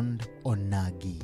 Duond Onagi.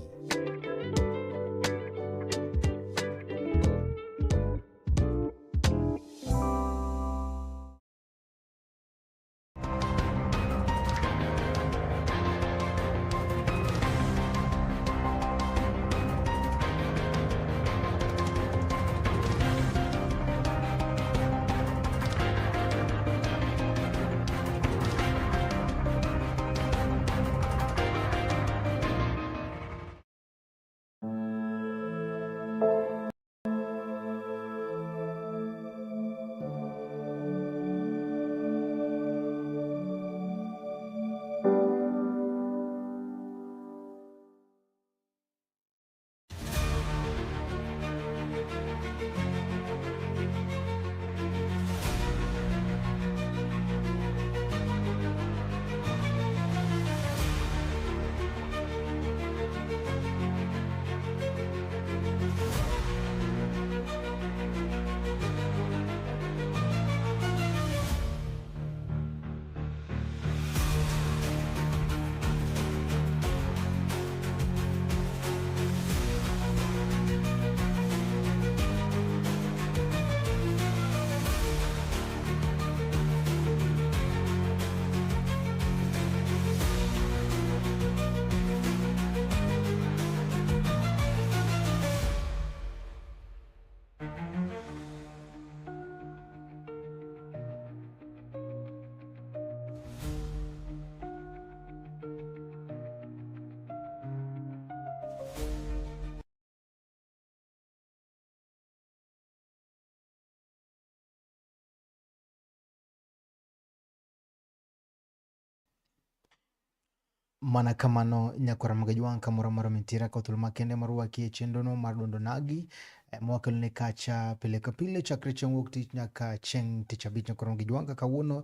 Mana kamano nyakwar Magajwang' kamoro amora mintiere ka thuolo makende mar rwaki e chenrono mar Duond Onagi eh, mwakeloni kacha pile ka pile chakre chieng' wuok tich nyaka chieng' tich abich nyakwar Magajwang' ka kawuono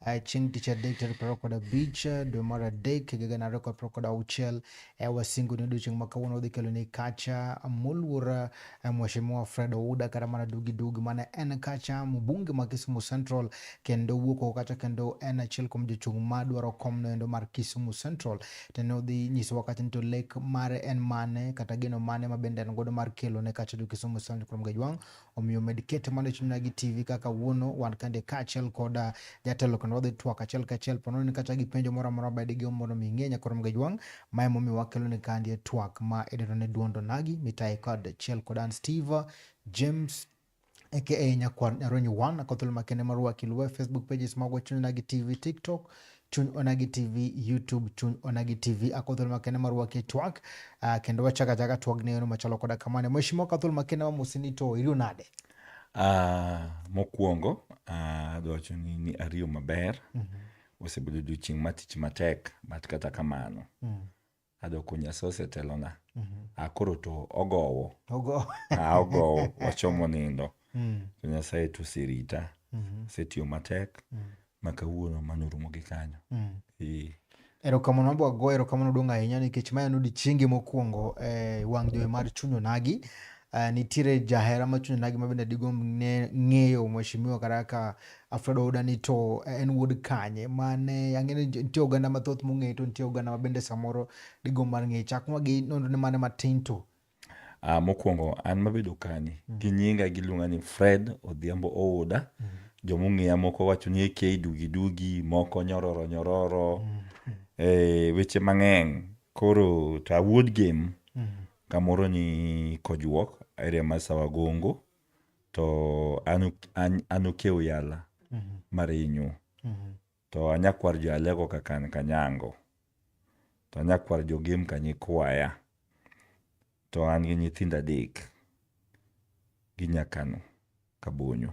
eh, chieng' tich adek tarik 25 eh, dwe mar adek higa 2026 eh, wasingo ni odiochieng' ma kawuono wadhi keloni kacha moluor eh, Mheshimiwa Fred Ouda kata mana Dugi Dugi mane en kacha mbunge ma Kisumu Central kendo wuok oko kacha kendo en achiel kuom jochung' madwaro komno endo mar Kisumu Central to ne odhi nyisowa kacha ni to lek mare en mane kata geno mane ma bende en godo mar kelo ne kacha jo Kisumu Central kuom Gajwang' omiyo med kete mondo chuny gi TV kaka wuono wan kande kaachiel kod ah, jatelo kendo wadhi twak achiel kachiel ponono ni kata gi penjo moro amora ba digomb mondo mi ing'e nyakwar Gajwang' ma emomiyo wakelo ni kandi e twak ma idendo ni duond onagi mitaye kod achiel kod an Steve James aka Nyakwar Nyaronyi 1 akothul makende mar rwaki luwe Facebook pages magwa Chuny Onagi TV, TikTok Chuny Onagi TV, YouTube Chuny Onagi TV akothul makende mar rwaki e twak uh, kendo wachaka chaka twag ne yono machalo koda kamane. Mheshimiwa Kathul makende wa mosini to iriyo nade? Uh, mokwongo uh, adwa wacho ni, ni ariyo maber mm -hmm. osebedo odiochieng' ma tich matek but kata kamano mm. Adoko Nyasaye osetelona. Mm -hmm. Koro to ogowo. Ogowo. Ah, ogowo wachomo nindo. Mm. To Nyasaye to oserita. Mm -hmm. Osetiyo matek. Mm. Ma kawuono mano orumo gi kanyo. Mm. E. Erokamano wabo wago erokamano duong' ahinya nikech ma en odiechiengi mokwongo e wang' jowi mar Chuny Onagi. Uh, nitiere jahera ma Chuny Onagi ma bende digomb ng'eyo mheshimiwa kata kaka Alfred Ouda ni to en wuod kanye mane ang'e ni nitie oganda mathoth mong'eye to nitie oganda ma bende samoro digomb mar ng'eye. Chaknwa gi nonro ne mane matin to. Ah, mokwongo an mabedo kani mm. gi nyinga giluonga ni Fred Odhiambo Ouda mm. Jomong'eya moko wacho ni AK dugi dugi, moko nyororo nyororo mm. E, weche mang'eny. Koro to awuod game mm. kamoro ni Kojuok area mar Sawagongo to an, an, an okew yala mm -hmm. marinyu mm -hmm. to anyakwar jo Alego kakan Kanyango to anyakwar jo Gem Kanyikwaya to an gi nyithindo adek gi nyakano Kabonyo.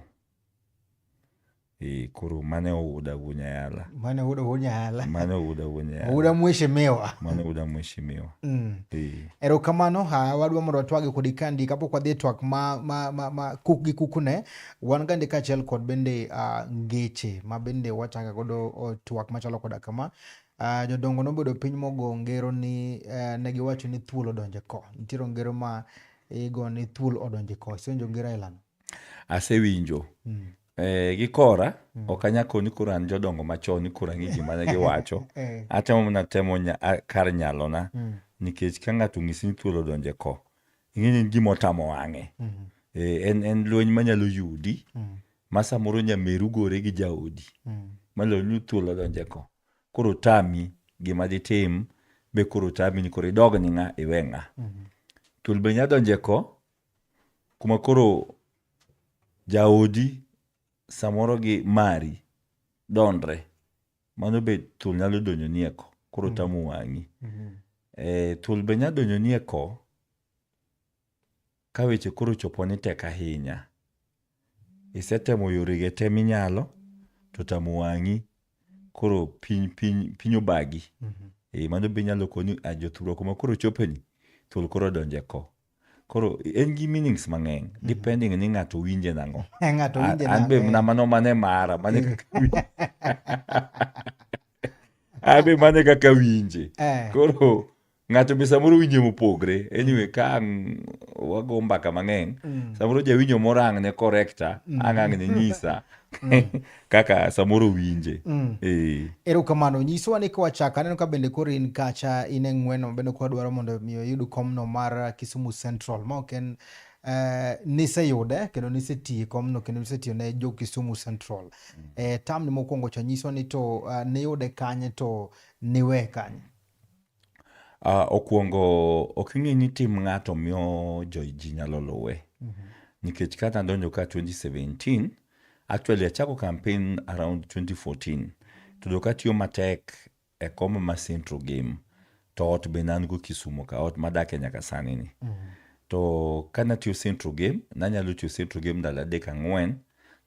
E, koro mane ouda wuo Nyayala. Mane ouda wuo Nyayala. Mane ouda wuo Nyayala. Ouda mheshimiwa. Mane ouda mheshimiwa. Mm. E. Erokamano, ha wadwa mondo watwage kodi kandi kapok wadhi e twak ma, ma, ma, ma kuk gi kukune, wan gande kaachiel kod bende uh, ngeche ma bende wachako godo uh, twak machalo koda kama. Uh, jodongo nobedo piny mogo ngero ni uh, ne giwacho ni thuol odonjo e ko. Nitiere ngero ma igo ni thuol odonjo e ko. Isewinjo ngero ailano? Asewinjo. Mm. Eh, gi kora mm. ok anya koni koro an jodongo machon ni koro ang'e gima ne giwacho eh. Atemo mana temo nya, kar nyalona mm. Nikech ka ng'ato onyisi ni thuol odonjo e ko, ing'e ni en gima otamo wang'e. En lweny manyalo yudi, ma samoro nyameru gore gi jaodi, maloyo ni thuol odonjo e ko. Koro otami gima ditim, be koro otami ni koro idog ni ng'a, iwe ng'a. Thuol be nyalo donjo e ko, kuma koro jaodi samoro gi mari dondre. Mano be thuol nyalo donjoni e ko, koro tamo wang'i. Thuol be nyalo donjoni e ko, ka weche koro ochopo ni tek ahinya. Isetemo yorege te minyalo, to tamo wang'i, koro piny obagi. Mano be inyalo koni a jothurwa kuma koro ochopeni, thuol koro odonjo e ko. Koro en gi meanings mang'eny, depending ni ng'ato winje nang'o. Ng'ato winje An be nang'o, mana mano mane mara, mane kaka winje. An be mane kaka winje. Koro ng'ato be samoro winje mopogre. Anyway, ka ang' wago mbaka mang'eny, samoro jawinjo moro ang' ne correcta, ang' ang' ne nyisa kaka samoro winje. Erokamano, nyiswa ni kwachako, aneno ka bende koro in kacha, in e ng'weno bende kwa dwaro mondo mi oyud komno mar Kisumu Central, ma ok en niseyude kendo nisetiye komno kendo nisetiyo ne jo Kisumu Central. Term ni mokwongo cha nyiswa ni to niyude kanye to niwe kanye? Okwongo ok ing'e ni tim ng'ato miyo jo ji nyalo luwe. Nikech kata nadonjo ka 2017, actually achako campaign around 2014. To dok atiyo matek e kom ma Central Game. To ot be an go Kisumu ka, ot madake nyaka sani ni. To ka natiyo Central Game, nanyalo tiyo Central Game ndalo adek ang'wen,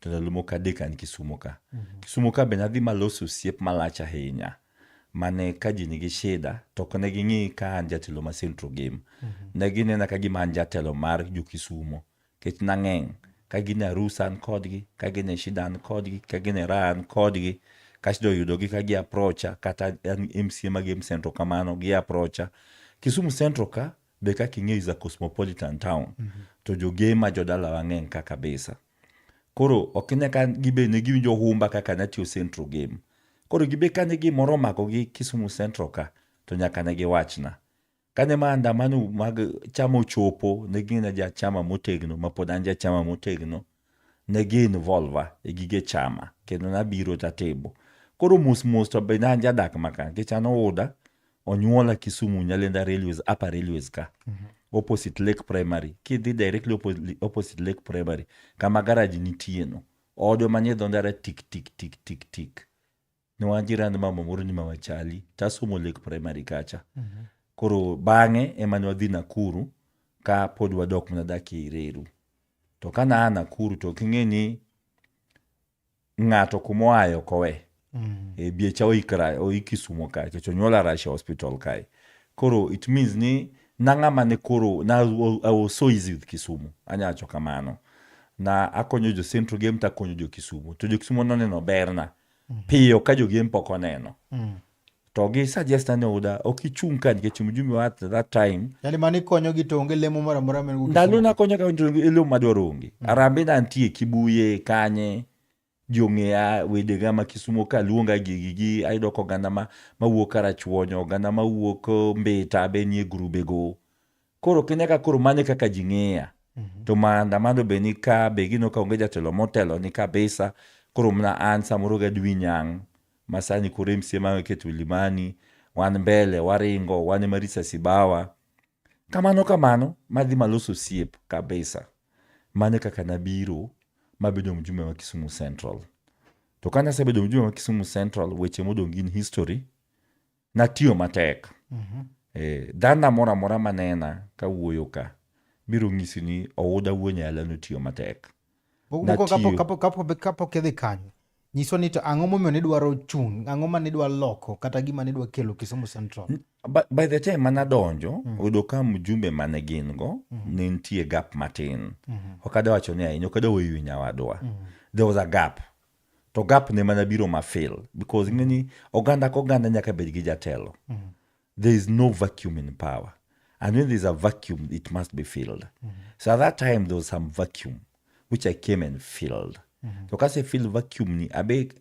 to ndalo moko adek an Kisumu ka. Kisumu ka be nadhi maloso osiep malach ahinya. Mane ka ji nigi shida, to ok ne ging'i ka an jatelo ma Central Game. Ne ginena ka gima an jatelo mar jo Kisumo. Nikech nang'eng'. Ka gin e arus an kodgi, ka gin e shida an kodgi, ka gin e raha an kodgi. Ka shida oyudogi ka gi approacha, kata an MCA ma Game Central kamano, gi approacha. Kisumu Central ka, be kaka ing'eyo is a cosmopolitan town. To jo Gema jodalawa ng'eny ka kabisa. Koro ok ine ka gibe ne giwinjo humba kaka natiyo Central Game. Koro gibe kane gimoro omakogi Kisumu Central ka, to nyaka ne giwachna. Kane maandamano mag chama ochopo, ne ging'e ja chama motegno, ma pod an ja chama motegno, ne gi involve e gige chama, kendo nabiro tatimo. Koro mos mos to be ne an jadak maka, nikech an ouda, onyuola Kisumu Nyalenda Railways, Upper Railways ka. Opposite Lake Primary. Kidhi directly opposite Lake Primary, kama garage nitie no. Odwa manie dho ndara tik tik tik tik tik. Ne wan jirand mama moro ni Mama Chali, tasomo Lake Primary kacha. Koro bang'e ema ne wadhi Nakuru ka pod wadok mana dak e Ireru. To ka naa Nakuru to ok ing'e ni ng'ato kuma oaye ok owe. Biecha oik Kisumo kae, nikech onyuola Russia Hospital kae. Koro it means ni nang'ama ne koro, na, I was so easy with Kisumu. Anya wacho kamano. Na akonyo jo Central Game to akonyo jo Kisumu. To jo Kisumu noneno berna. Piyo ka jo Game pok oneno. To gi suggest ni Ouda, ok ichung' ka nikech mjumbe wa at that time. Yani mano ikonyo gi to onge lemo moro amora ma en go Ndalo nakonyo ka lemo madwaro onge. Arambe na nitie Kibuye, Kanye, ji ong'eya, wedega ma Kisumo ka luonga gigi gi, ayudo ka oganda mawuok Karachuonyo, oganda mawuok Mbita be nie grube go. Koro ok ine ka koro mano e kaka ji ng'iya. To maandamano be ni ka, be gineno ka onge jatelo motelo ni kabisa. Koro mana an samoro gi Adwi Nyang' ma sani koro MCA ma keto Limani, wan mbele, waringo, wan ema risasi bawa. Kamano kamano, madhi maloso osiep kabisa. Mano e kaka nabiro mabedo mjumbe ma Kisumu Central. To ka nasebedo mjumbe ma Kisumu Central, weche modong' gin history. Natiyo matek. Dhana moro amora manena kawuoyo ka, biro nyisi ni Ouda wuo Nyala notiyo matek. Natiyo. Kapok idhi kanyo, nyiswa ni to ang'o momiyo nidwaro chung', ang'o ma nidwa loko kata gima nidwa kelo Kisumu Central? By the time manadonjo, oyudo ka mjumbe mane gin go, ne nitie gap matin. Ok adwa wacho ni ahinya, ok adwa weyo nyawadwa. There was a gap. To gap ne mana biro ma fill, because ing'e ni oganda ka oganda nyaka bed gi jatelo. There is no vacuum in power. And when there is a vacuum, it must be filled. So at that time, there was some vacuum, which I came and filled. To kase fill vacuum ni, abe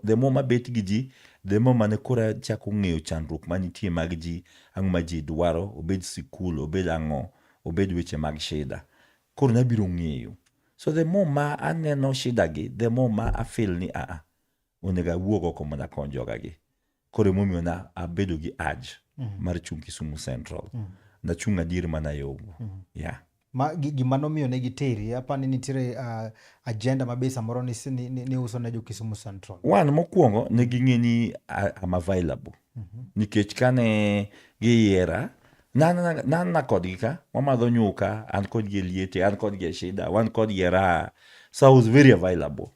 The more mabet gi ji, the more mane koro achako ng'eyo chandruok manitie mag ji, ang'o ma ji dwaro, obed sikul, obed ang'o, obed weche mag shida. Koro nabiro ng'eyo. So the more ma aneno shida gi, the more ma a feel ni aa, onego awuog oko mondo akony joga gi. Koro emomiyo na abedo gi urge mar chung' Kisumu Central. Nachung' adier mana yombo. Yeah. Ma gima nomiyo ne giteri, apani nitiere agenda ma be samoro ni, ni, ni uso ne jo Kisumu Central. One, mokwongo ne ging'e ni I'm available. Nikech kane giyiera, nanna kodgi ka, wamadho nyuka, an kodgi e liete, an kodgi e shida, wan kodgi e raha. So I was very available.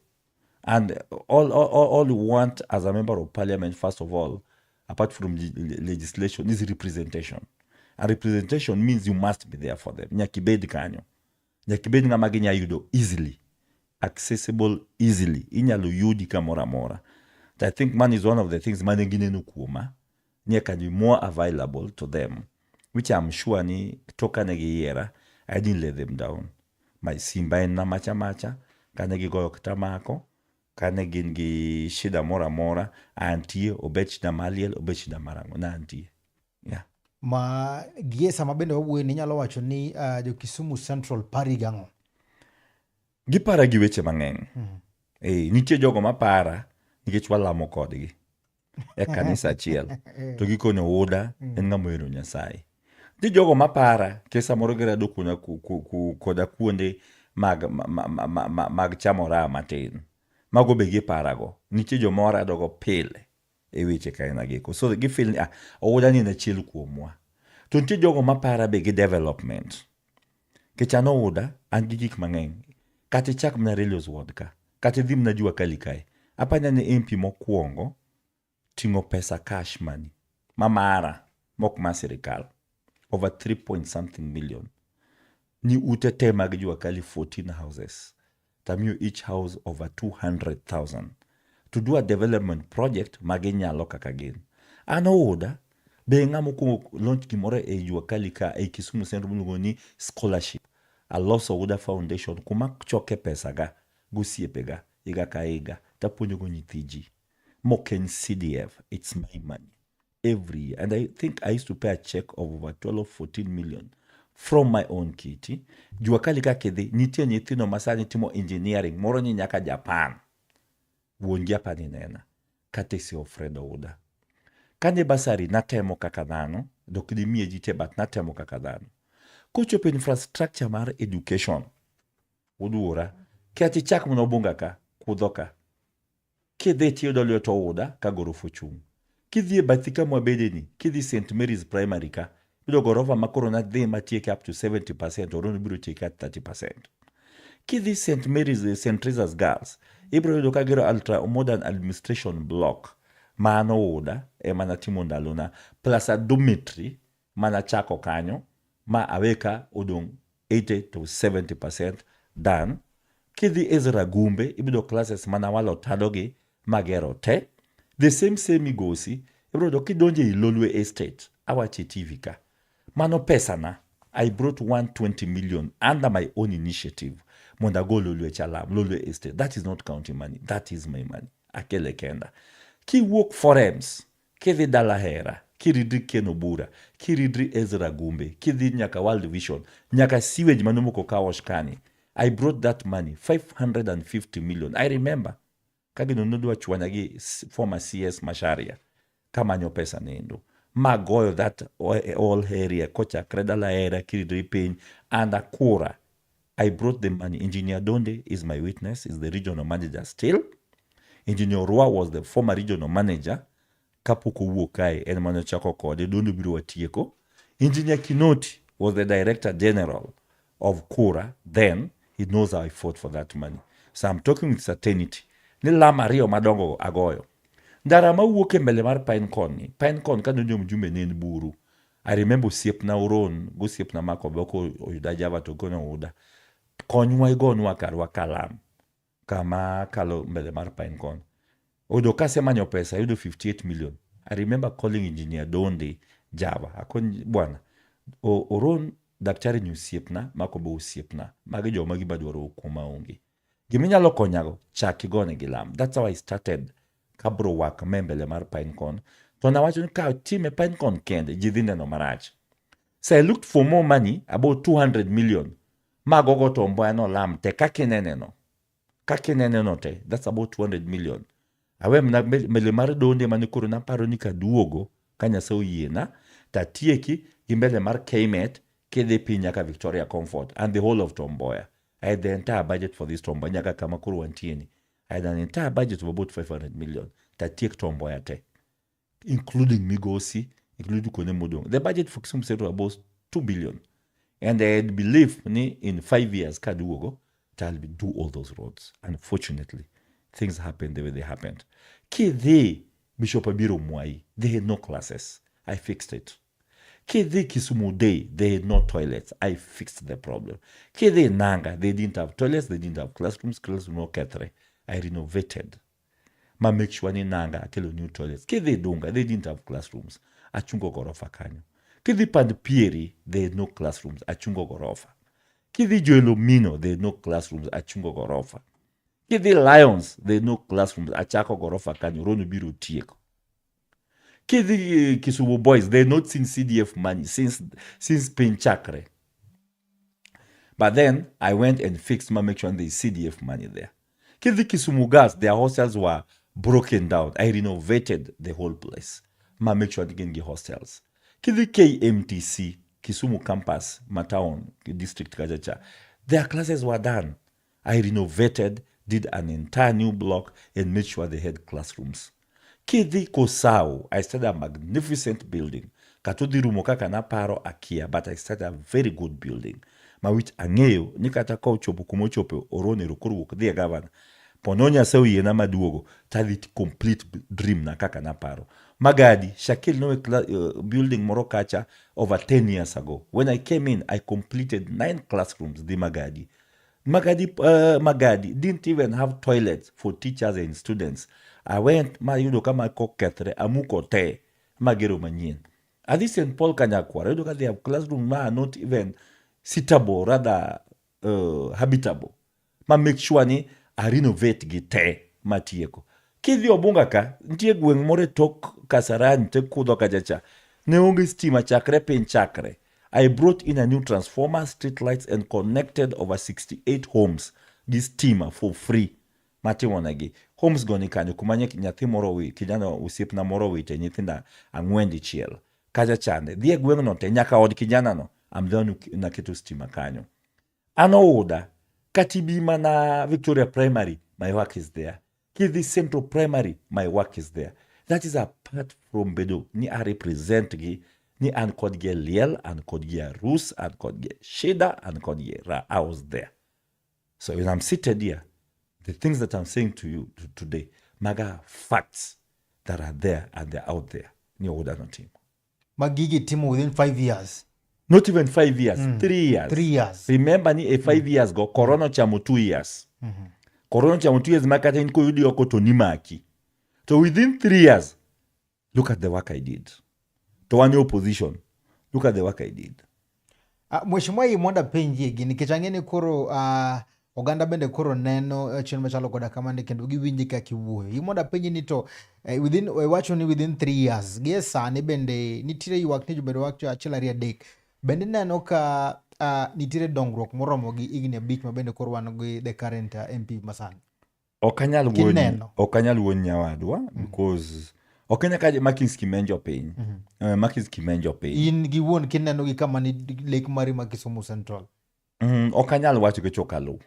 And all you want as a member of parliament, first of all, apart from legislation, is representation. And representation means you must be there for them. Nyaka ibed kanyo. Nyaka ibed ng'ama ginya yudo easily. Accessible easily. Inyalo yudi kamoro amora. I think man is one of the things mane gineno kuoma. Ni I can be more available to them. Which I'm sure ni tok kane giyiera, I didn't let them down. My simba en na macha macha, kane gigoyo kata mako, kane gin gi shida moro amora, antie, obed shida mar liel, obed shida mar ang'o, na antie. Yeah. Ma gie sama bende wawuoyo ni inyalo wacho ni jo Kisumu Central pari gang'o? Gipara gi weche mang'eny. Nitie jogo mapara nikech walamo kodgi e kanisa achiel to gikone Ouda en ng'ama ohero Nyasaye. Nitie jogo mapara nikech samoro girado koda kuonde mag chamo raha matin. Mago be giparago. Nitie joma waradogo pile e weche kaina giko. So gifeel ni Ouda ni en achiel kuomwa. To nitie jogo mapara be gi development. Nikech an Ouda, an gi gik mang'eny. Kata ichak mana Railways Ward ka, kata idhi mana Jua Kali kae. Apani an e MP mokwongo ting'o pesa cash money ma mara, mok mar sirikal. Over 3 point something million. Ni ute te mag Jua Kali 14 houses. Tamiyo each house over 200,000. To do a development project ma ginyalo kaka gin. An Ouda, be ng'ama okwongo launch gimoro e Jua Kali ka, e Kisumu Central miluongo ni scholarship. Aloso Ouda Foundation kuma choke pesa ga, gosiepega, higa ka higa, tapuonjogo nyithi ji. Mok en CDF, it's my money. Every year. And I think I used to pay a check of over 12, 14 million from my own kitty. Jua Kali ka kidhi, nitie nyithindo ma sani timo engineering, moro ni nyaka Japan. Wuon gi apani nena. Courtesy of Fred Ouda. Kane basari natemo kaka dhano, dok dimiye ji te, but natemo kaka dhano. Kochopo infrastructure mar education, uduora, kata ichak mana Obunga ka, kudho ka. Kidhi tiyudo lwet Ouda ka gorofa ochung'. Kidhi e bathi kama wabede ni, kidhi St. Mary's Primary ka, iyudo gorofa ma koro nadhi matieke up to 70%, Orono biro tieke at 30%. Kidhi St. Mary's, St. Teresa's Girls, ibiro yudo ka gero ultra modern administration block ma an Ouda ema natimo ndalona, plus a dormitory manachako kanyo ma awe ka odong' 80 to 70% done. Kidhi Ezra Gumbe, ibiro classes manawalo tado gi magero te. The same same Migosi, ibiro yudo kidonjo ei Lolwe Estate, awacho e TV ka. Mano pesana, I brought 120 million under my own initiative mondo ago Lolwe Chalam, Lolwe Estate. That is not county money, that is my money. Akele kenda. Kiwuok Forems, kidhi Dala Hera, kiridri Ken Obura, kiridri Ezra Gumbe, kidhi nyaka World Vision, nyaka sewage manomoko Kawosh kani. I brought that money, 550 million. I remember, ka gino nodwa chwanya gi former CS Macharia, kamanyo pesa nendo. Magoyo that all area, kochakre Dala Hera, kiridri piny, and Akura. I brought the money. Engineer Donde is my witness, is the regional manager still. Engineer Rua was the former regional manager. Kapok owuok kae, en mane ochako kode, Donde biro watieko. Engineer Kinoti was the director general of Kura then. He knows how I fought for that money. So I'm talking with certainty. Ni lam ariyo madongo agoyo. Ndara mawuok e mbele mar Pinecone ni, Pinecone ka donjo Mjumbe ne en buru. I remember osiepna Oron, gosiepna Mako Boko oyuda Java to gone Ouda. Konywa igonwa karwa kalam kama kalo mbele mar Pinecone. Oyudo kasemanyo pesa, ayudo 58 million. I remember calling Engineer Donde Java. Akoni bwana, Oron daktari ni osiepna, Mako be osiepna. Magi joma gima dwaro kuoma onge. Giminyalo konyago, chak igone gi lam. That's how I started. Kabro work me mbele mar Pinecone. To nawacho ni ka time Pinecone kende, ji dhi neno marach. So I looked for more money, about 200 million. Magogo Tom Mboya no lam te kaka inene no. Kaka inene no te, that's about 200 million. Awe mana mbele mar donde mane koro naparo ni kaduogo, ka Nyasaye oyiena, tatieki gi mbele mar KMET kidhi piny nyaka Victoria Comfort and the whole of Tom Mboya. I had the entire budget for this Tom Mboya nyaka kama koro wantie ni. I had an entire budget of about 500 million. Tatiek Tom Mboya te. Including Migosi, including kuonde modong'. The budget for Kisumu Central was about 2 billion. And I had belief ni in 5 years kaduogo, to I'll do all those roads. Unfortunately, things happened the way they happened. Kidhi Bishop Abiro Mwai, they had no classes. I fixed it. Kidhi Kisumu Day, they had no toilets. I fixed the problem. Kidhi Nanga, they didn't have toilets, they didn't have classrooms, classroom no kethre. I renovated. Ma make sure ni Nanga akelo new toilets. Kidhi Dunga, they didn't have classrooms. Achungo gorofa kanyo. Kidhi Pand Pieri, they had no classrooms. Achungo gorofa. Kidhi Joel Omino, they had no classrooms. Achungo gorofa. Kidhi Lions, they had no classrooms. Achako gorofa kanyo. Rono biro tieko. Kidhi Kisumu Boys, they had not seen CDF money since piny chakre. But then I went and fixed my make sure there is CDF money there. Kidhi Kisumu Girls, their hostels were broken down. I renovated the whole place. Ma make sure they can get hostels. Kidhi KMTC, Kisumu campus, ma town, district kachacha, their classes were done. I renovated, did an entire new block, and made sure they had classrooms. Kidhi Kosau, I started a magnificent building. Kata odhi rumo kaka naparo akia, but I started a very good building. Ma which ang'eyo ni kata ka ochopo kuma ochopo Oronero koro wuok dhi e gavana. Pono Nyasaye oyiena maduogo tadhi complete dream na kaka naparo. Magadi, Shakil nowe building moro kacha over 10 years ago. When I came in, I completed nine classrooms dhi Magadi. Magadi didn't even have toilets for teachers and students. I went mayudo kama kokethre, amuko te, magero manyien. Adhi St. Paul Kanyakwar, ayudo ka they have classroom ma are not even suitable, rather habitable. Ma make sure ni a renovate gi te matieko. Kidhi Obunga ka, nitie gweng' moro e tok Kasarani, tek kudho kachacha. Ne onge stima chakre piny chakre. I brought in a new transformer, street lights and connected over 68 homes gi stima for free. Matimo negi. Homes go ni kanyo kuma nyathi moro kijana osiepna moro owite nyithindo ang'wen dichiel. Kacha chande. Dhi e gweng'no te nyaka od kijana no. I'm the one who naketo stima kanyo. An ouda kata ibi mana Victoria Primary, my work is there. Kidhi Central Primary, my work is there. That is apart from bedo ni a represent gi ni an kodgi e liel, an kodgi e arus, an kodgi e shida, an kodgi e ra. I was there. So when I'm seated here, the things that I'm saying to you today, maga facts that are there and they're out there. Ni ouda notimo. Ma gigi timo within 5 years. Not even 5 years, 3 years. 3 years. Remember ni e 5 years go, corona ochamo 2 years. Corona ochamo 2 years ma kata in koyudi oko to nimaki. So within 3 years, look at the work I did. To wan e opposition, look at the work I did. Mheshimiwa yi mondo apenjie gini nikech ang'e ni koro oganda bende koro neno chenro machalo koda kamani kendo giwinji kaka iwuoyo. Yi mondo apenji ni to within iwacho ni within 3 years gie sani bende nitiere ywak ni jobedo wacho achiel ariyo adek bende ineno ka nitiere dongruok moromo gi higni 5 ma bende koro wan gi the current MP masani. Ok anyal wuoyo Kineno. Ok anyal wuoyo nyawadwa because ok anya ka Markins Kimenjo piny. Markins Kimenjo piny. In gi wuon kineno gi kama ni lek mari ma Kisumu Central. Ok anyal wacho nikech ok aluw.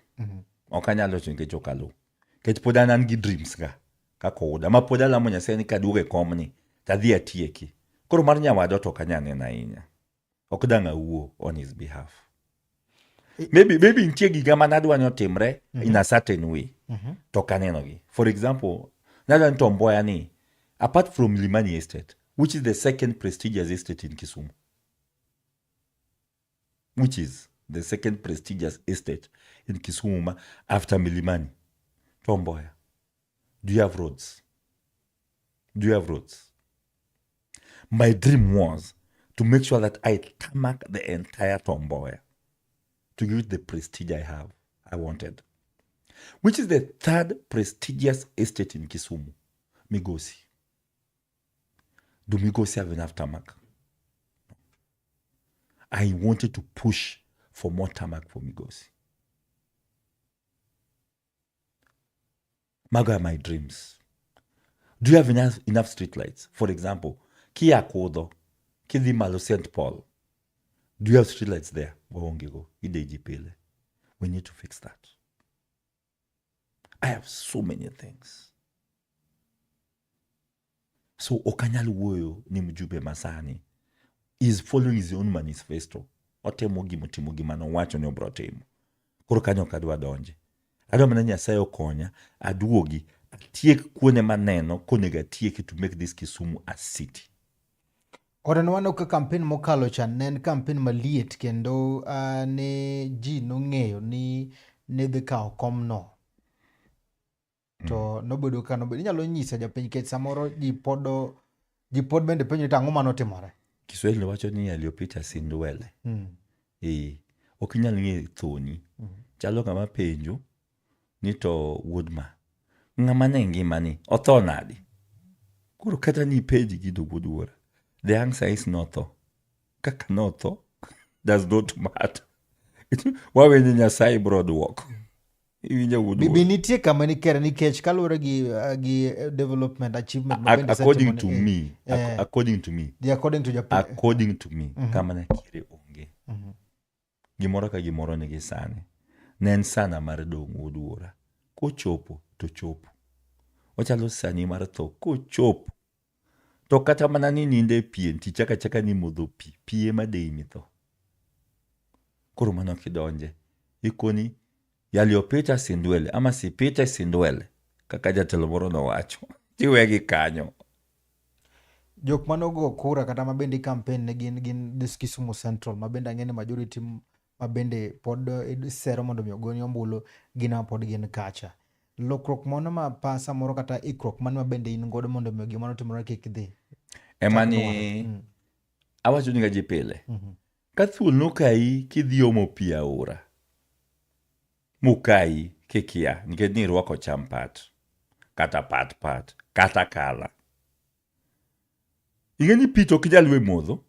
Ok anyal wacho nikech ok aluw. Nikech pod an gi dreams ga kaka ouda ma pod alamo Nyasaye ni kaduogo e komni tadhi atieki. Koro mar nyawadwa to ok anyal neno ahinya. Ok dang' awuo on his behalf. Maybe nitie giga ma nadwa ni otimre in a certain way. To ok anenogi. For example, nadwa ni Tom Mboya ni apart from Milimani Estate, which is the second prestigious estate in Kisumu, which is the second prestigious estate in Kisumu after Milimani. Tom Mboya, do you have roads? Do you have roads? My dream was to make sure that I tarmac the entire Tom Mboya to give it the prestige I wanted, which is the third prestigious estate in Kisumu. Migosi. Do Migosi have enough tarmac? I wanted to push for more tarmac for Migosi. Mago are my dreams. Do you have enough street lights? For example, kia kudho, kidhi malo St. Paul. Do you have street lights there? Waonge go. Ideji pile. We need to fix that. I have so many things. So ok anyal wuoyo ni mjumbe masani is following his own manifesto. Otemo gimo timo gima nowacho ni obro timo. Koro kanyo ok adwa donje. Adwa mana Nyasaye okonya aduogi atiek kuonde maneno konego atieki to make this Kisumu a city. Koro ne waneno ka kampen mokalo cha ne en kampen maliet kendo ne ji nong'eyo ni ne dhi kawo komno. To nobedo ka nobedo. Inyalo nyiso jopiny nikech samoro ji pod bende penjo ni to ang'o manotimore. Kiswahili wacho ni yaliyopita si ndwele. Eh, ok inyal ng'e thoni. Chalo ng'ama penjo ni to wuod ma, ng'ama ne ngimani otho nadi? Koro kata ni ipenj gi to wuod wuora, the answer is notho. Kaka notho does not matter. Wawe ni Nyasaye bro duoko. Iwinjo wuod Bi nitie kama nikere nikech kaluwore gi development achievement ma bende According to me, according to me, the according to japiny. According to me, kama nakiere onge. Gimoro ka gimoro nigi sane. Ne en sana mar dong' wuod wuora. Kochopo to chopo. Ochalo sani mar tho kochopo. To kata mana ni ninde e pien tichako achaka ni modho pi, pi ema deyi mitho. Koro mano kidonje, ikoni yaliyopita si ndwele ama sipite si ndwele kaka jatelo moro nowacho. Tiwegi kanyo. Jok manogo kura kata mabende campaign ne gin this Kisumu Central mabende ang'e ni majority mabende pod sero mondo mi ogoni ombulu gin ema pod gin kacha. Lokruok mano ma pa samoro kata ikruok mano ma bende in godo mondo mi gima notimore kik dhi. Ema ni awacho ni ga ji pile. Ka thuol nokayi kidhi omo pi aora, mokayi kikia nikech nirwako champat kata pat pat kata kala. Ing'e ni pi to ok inyal we modho,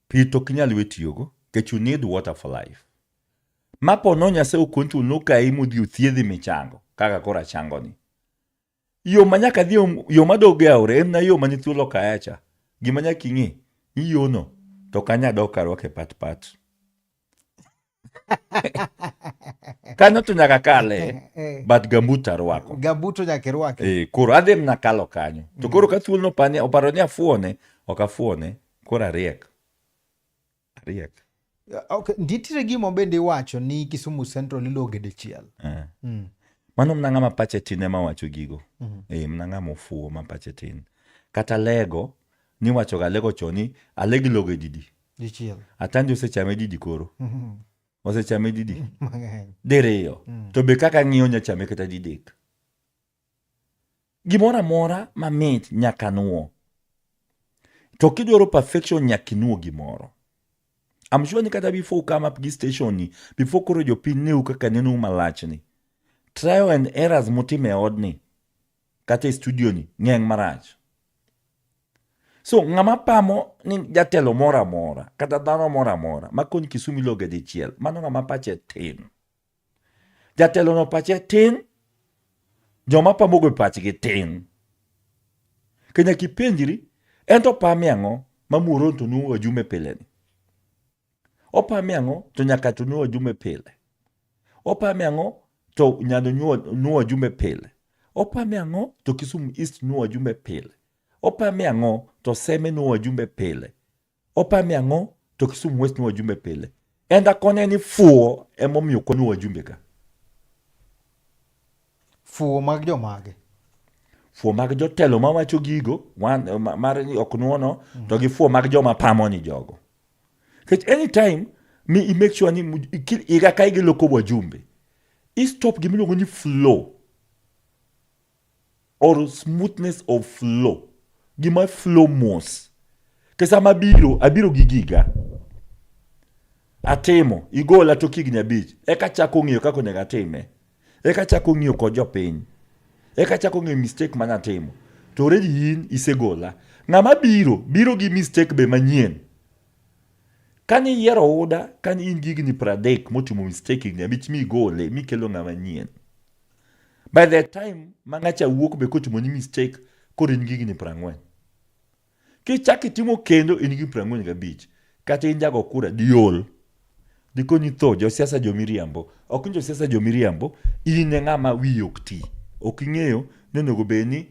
pi to ok inyal we tiyogo nikech you need water for life. Ma po no Nyasaye okoni thuol nokayi modhi othiedhi michango kaka koro achangoni. Yo ma nyaka dhi yo madog e aora en na yo mane thuol okaya cha. Gima nyaka ing'e ni yono to ok anyal dok arwake pat pat. Kanyo to nyaka kale but gambut arwako. Gambut to nyaka irwake. Koro adhi mana kalo kanyo. To koro ka thuol nopani oparo ni afuone, ok afuone, koro ariek. Ariek. Okay, nitiere gima bende iwacho ni Kisumu Central iloge dichiel. Mano mna ng'ama pache tin ema wacho gigo. Mna ng'ama ofuwo ma pache tin. Kata lego, niwachoga lego chon ni alego ilogo didi. Dichiel. Atandi osechame didi koro. Osechame didi. Mang'eny. Diriyo. To be kaka ng'iyo nya chame kata didek. Gimoro amora mamit nyaka nuo. To kidwaro perfection nyaka inuo gimoro. I'm sure ni kata before come up gi station ni, before koro jopiny neu kaka nenou malach ni, trial and errors mutimo e odni, kata e studio ni, ng'eny marach. So ng'ama pamo ni jatelo moro amora, kata dhano moro amora, makoni Kisumu iloge dichiel, mano ng'ama pache tin. Jatelo no pache tin, joma pamogo pachgi tin. Ke nyaka ipenjri, en to pame ang'o ma Muoron to nuo wajumbe pile ni? Opame ang'o to nyaka to nuo wajumbe pile? Opame ang'o to Nyando nuo wajumbe pile? Opame ang'o to Kisumu East nuo wajumbe pile? Opame ang'o to Seme nuo wajumbe pile? Opame ang'o to Kisumu West nuo wajumbe pile? En akone ni fuwo emomiyo ok wanuo wajumbe ka. Fuwo mag jomage? Fuwo mag jotelo mawacho gigo, mar ni ok nuono, to gi fuwo mag joma pamo ni jogo. Nikech anytime mi i make sure ni higa ka higa iloko wajumbe, i stop gima iluongo ni flow or smoothness of flow. Gima flow mos. Nikech sama abiro, abiro gi giga. Atimo, igola tok higni 5, eka achako ng'iyo kaka onego atime. Eka achako ng'iyo kod jopiny. Eka achako ng'iyo mistake mane atimo. To already in isegola. Ng'ama biro, biro gi mistake be manyien. Kane iyiero Ouda, kane in gi higni 30 motimo mistake higni 5 migole, mikelo ng'ama nyien. By the time ma ng'acha wuok be kotimo ni mistake, koro in gi higni 40. Kichak itimo kendo in gi 45. Kata in jago kura, diol. Dikoni tho, josiasa jomiriambo. Ok ni josiasa jomiriambo, in e ng'ama wiyi ok ti. Ok ing'eyo ni onego bed ni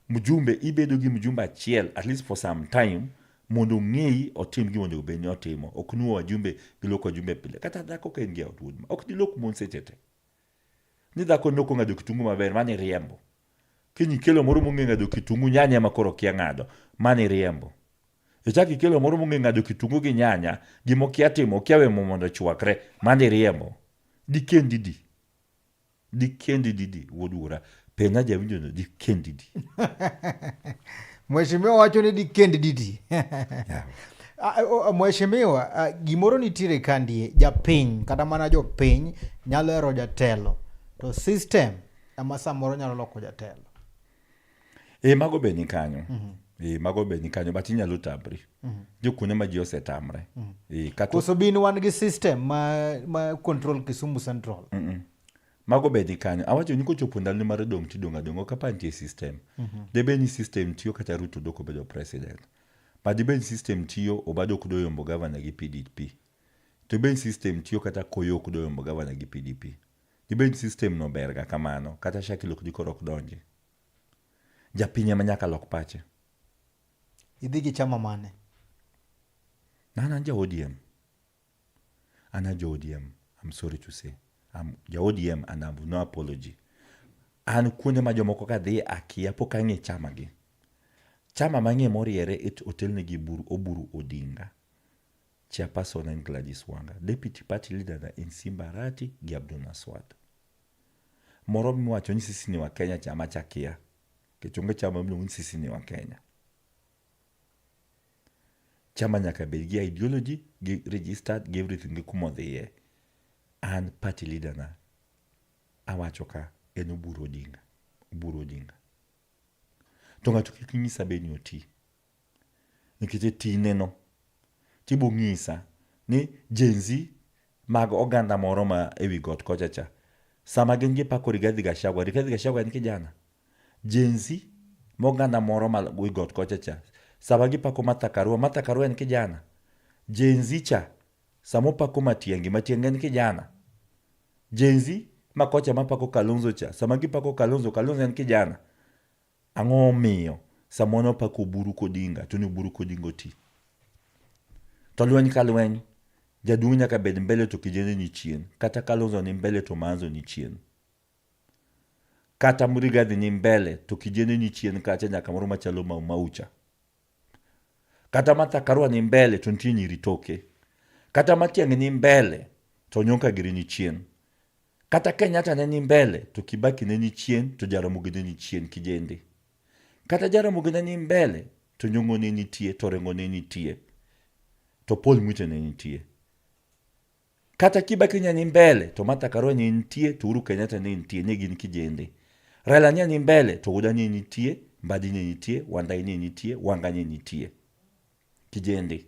mjumbe ibedo gi mjumbe achiel at least for some time mondo ong'eyi otim gima onego bed ni otimo. Ok nuo wajumbe giloko wajumbe pile. Kata dhako ka in gi ot wuod ma, ok dilok mon seche te. Ni dhako ne ok ong'ado kitungu maber, mano iriembo. Kiny ikelo moro mong'e ng'ado kitungu nyanya ema koro okia ng'ado, mano iriembo. Ichak ikelo moro mong'e ng'ado kitungu gi nyanya, gima okia timo, okia we mo mondo ochwakre, mano iriembo. Dikendi di. Dikendi didi wuod wuora. Penja jawinjo no dikendi di. Mheshimiwa wacho ni dikendi didi. Mheshimiwa, gimoro nitiere kandie, japiny kata mana jopiny nyalo hero jatelo to system ema samoro nyalo loko jatelo. E mago be ni kanyo. E mago be ni kanyo but inyalo tamri. Jo kuonde ma ji osetamre. E kata Koso bin wan gi system ma control Kisumu Central. Mago be ni kanyo. Awacho ni kochopo ndalo mar dong' tidong' adong'a ok apar nitie system. Debed ni system tiyo kata Ruto dok obedo president. But dibed ni system tiyo Obado ok doyombo governor gi PDP. To bed ni system tiyo kata Koyo ok doyombo governor gi PDP. Dibed ni system no ber ga kamano kata Shakil ok dikoro ok donji. Japiny ema nyaka lok pache. Idhi gi chama mane? An an ja ODM. An a ja ODM. I'm sorry to say. I'm ja ODM and I have no apology. An kuonde ma jomoko ka dhi akia pok ang'e chama gi. Chama mang'e moriere it otelne gi Oburu Odinga. Chairperson en Gladys Wanga. Deputy party leader na en Simba Arati gi Abdul Naswad. Moro miwacho ni sisi ni wa Kenya chama cha kia. Nikech onge chama miluongo ni sisi ni wa Kenya. Chama nyaka bed gi ideology, gi registered, gi everything gi kuma odhiye. An party leader na awacho ka en Oburu Odinga. Oburu Odinga. To ng'ato kik nyisa be ni oti. Nikech e tine no, tibo ng'isa ni Gen Z mag oganda moro ma ewi got kocha cha, sama gin gipako Rigathi Gachagua, Rigathi Gachagua en kijana. Gen Z ma oganda moro ma wi got kocha cha, sama gipako Martha Karua, Martha Karua en kijana. Gen Z cha, sama opako Matiang'i, Matiang'i en kijana. Gen Z ma kocha mapako Kalonzo cha, sama gipako Kalonzo, Kalonzo en kijana. Ang'o omiyo sama wan wapako Oburu Kodinga to ni Oburu Kodinga oti? To lweny ka lweny, jaduong' nyaka bed mbele to kijende ni chien. Kata Kalonzo ni mbele to Maanzo ni chien. Kata Rigathi ni mbele to kijende ni chien kacha nyaka moro machalo Mau Mau cha. Kata Martha Karua ni mbele to nitie nyiri toke. Kata Matiang'i ni mbele to Onyonka giri ni chien. Kata Kenyatta ne ni mbele to Kibaki ne ni chien to Jaramogi ne ni chien kijende. Kata Jaramogi ne ni mbele to Nyong'o ne nitie to Orengo ne nitie to Paul Mwite ne nitie. Kata Kibaki ne ni mbele to Martha Karua ne nitie to Uhuru Kenyatta ne nitie ne gin kijende. Raila ne ni mbele to Ouda ne nitie, Mbadi ne nitie, Wandayi ne nitie, Wanga ne nitie. Kijende.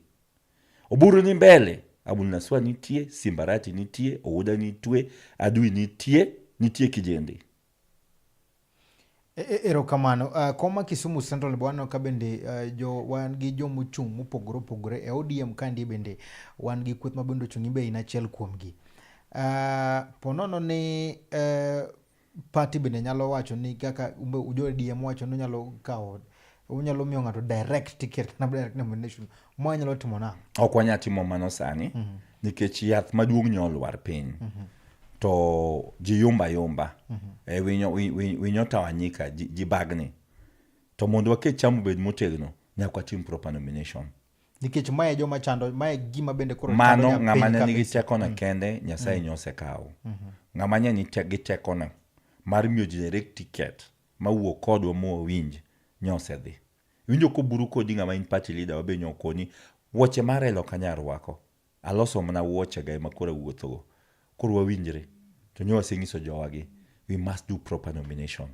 Oburu ni mbele, Abul Naswa nitie, Simbarati nitie, Ouda nitie, Adui nitie, nitie kijende. Erokamano. Koma Kisumu Central bwana ka bende jo wan gi jomochung' mopogore opogore e ODM kandi bende wan gi kweth ma bende ochung' ibe in achiel kuomgi. Ponono ni party bende nyalo wacho ni kaka jo ODM wacho ni unyalo kawo unyalo miyo ng'ato direct ticket kata direct nomination ma nyalo timo nang'o? Ok wanyal timo mano sani nikech yath maduong' nyo olwar piny. To ji yumba yumba. E winyo, winyo tawanyika, ji bagni. To mondo waket cham obed motegno, nyaka watim proper nomination. Nikech mae joma chando, mae gima bende koro chando Mano ng'ama ne nigi tekone kende, Nyasaye nyo osekawo. Ng'ama ne nigi tekone mar miyo ji direct ticket mawuok kodwa mwawinj nyo osedhi. Iwinjo koburu kodi ng'ama in party leader wabe nyo okoni wuoche mar Raila ok anyal rwako. Aloso mana wuoche ga ema koro awuothogo. Koro wawinjre. To nyo wasenyiso jowagi, we must do proper nomination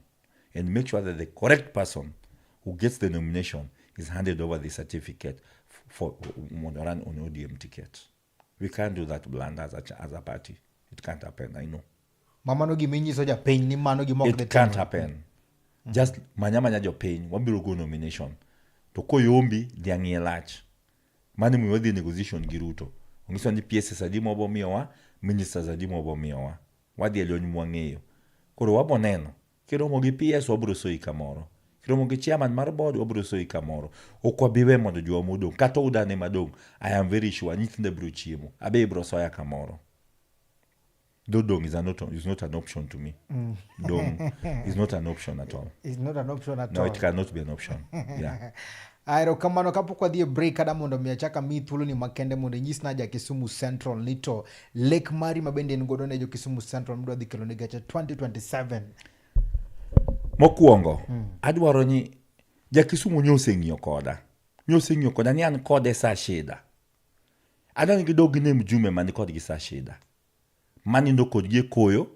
and make sure that the correct person who gets the nomination is handed over the certificate for mondo run on ODM ticket. We can't do that blunder as a party. It can't happen, I know. Ma mano gima inyiso japiny ni mano gima ok It dhi can't timore. happen. Just manya manya jopiny, wabiro go nomination. To koyombi, dhiang' iye lach. Mano emomiyo wadhi e negotiation gi Ruto. Onyiso ni PSs adi mobo miyowa, ministers adi mobo miyowa. Wadhi e lweny mwang'eyo. Koro wabo neno. Kiromo gi PS wabiro soyi kamoro. Kiromo gi chairman mar board wabiro soyi kamoro. Ok wabi we mondo jowa modong'. Kata udane madong', I am very sure nyithinda biro chiemo. Abe ibiro soya kamoro. Though dong is not an option to me. Dong is not an option at all. It's not an option at No, all. it cannot be an option. Yeah. Erokamano kapok wadhi e break kada mondo mi achak amiyi thuoloni makende mondo inyisna ja Kisumu Central ni to lek mari ma bende in godo ne jo Kisumu Central midwa dhi kelo ne gacha 2027. Mokwongo, adwaro ni ja Kisumu nyoseng'iyo koda. Nyoseng'iyo koda ni an kode sa shida. Adwaro ni gidog gine mjumbe man kodgi sa shida. Manindo kodgi e koyo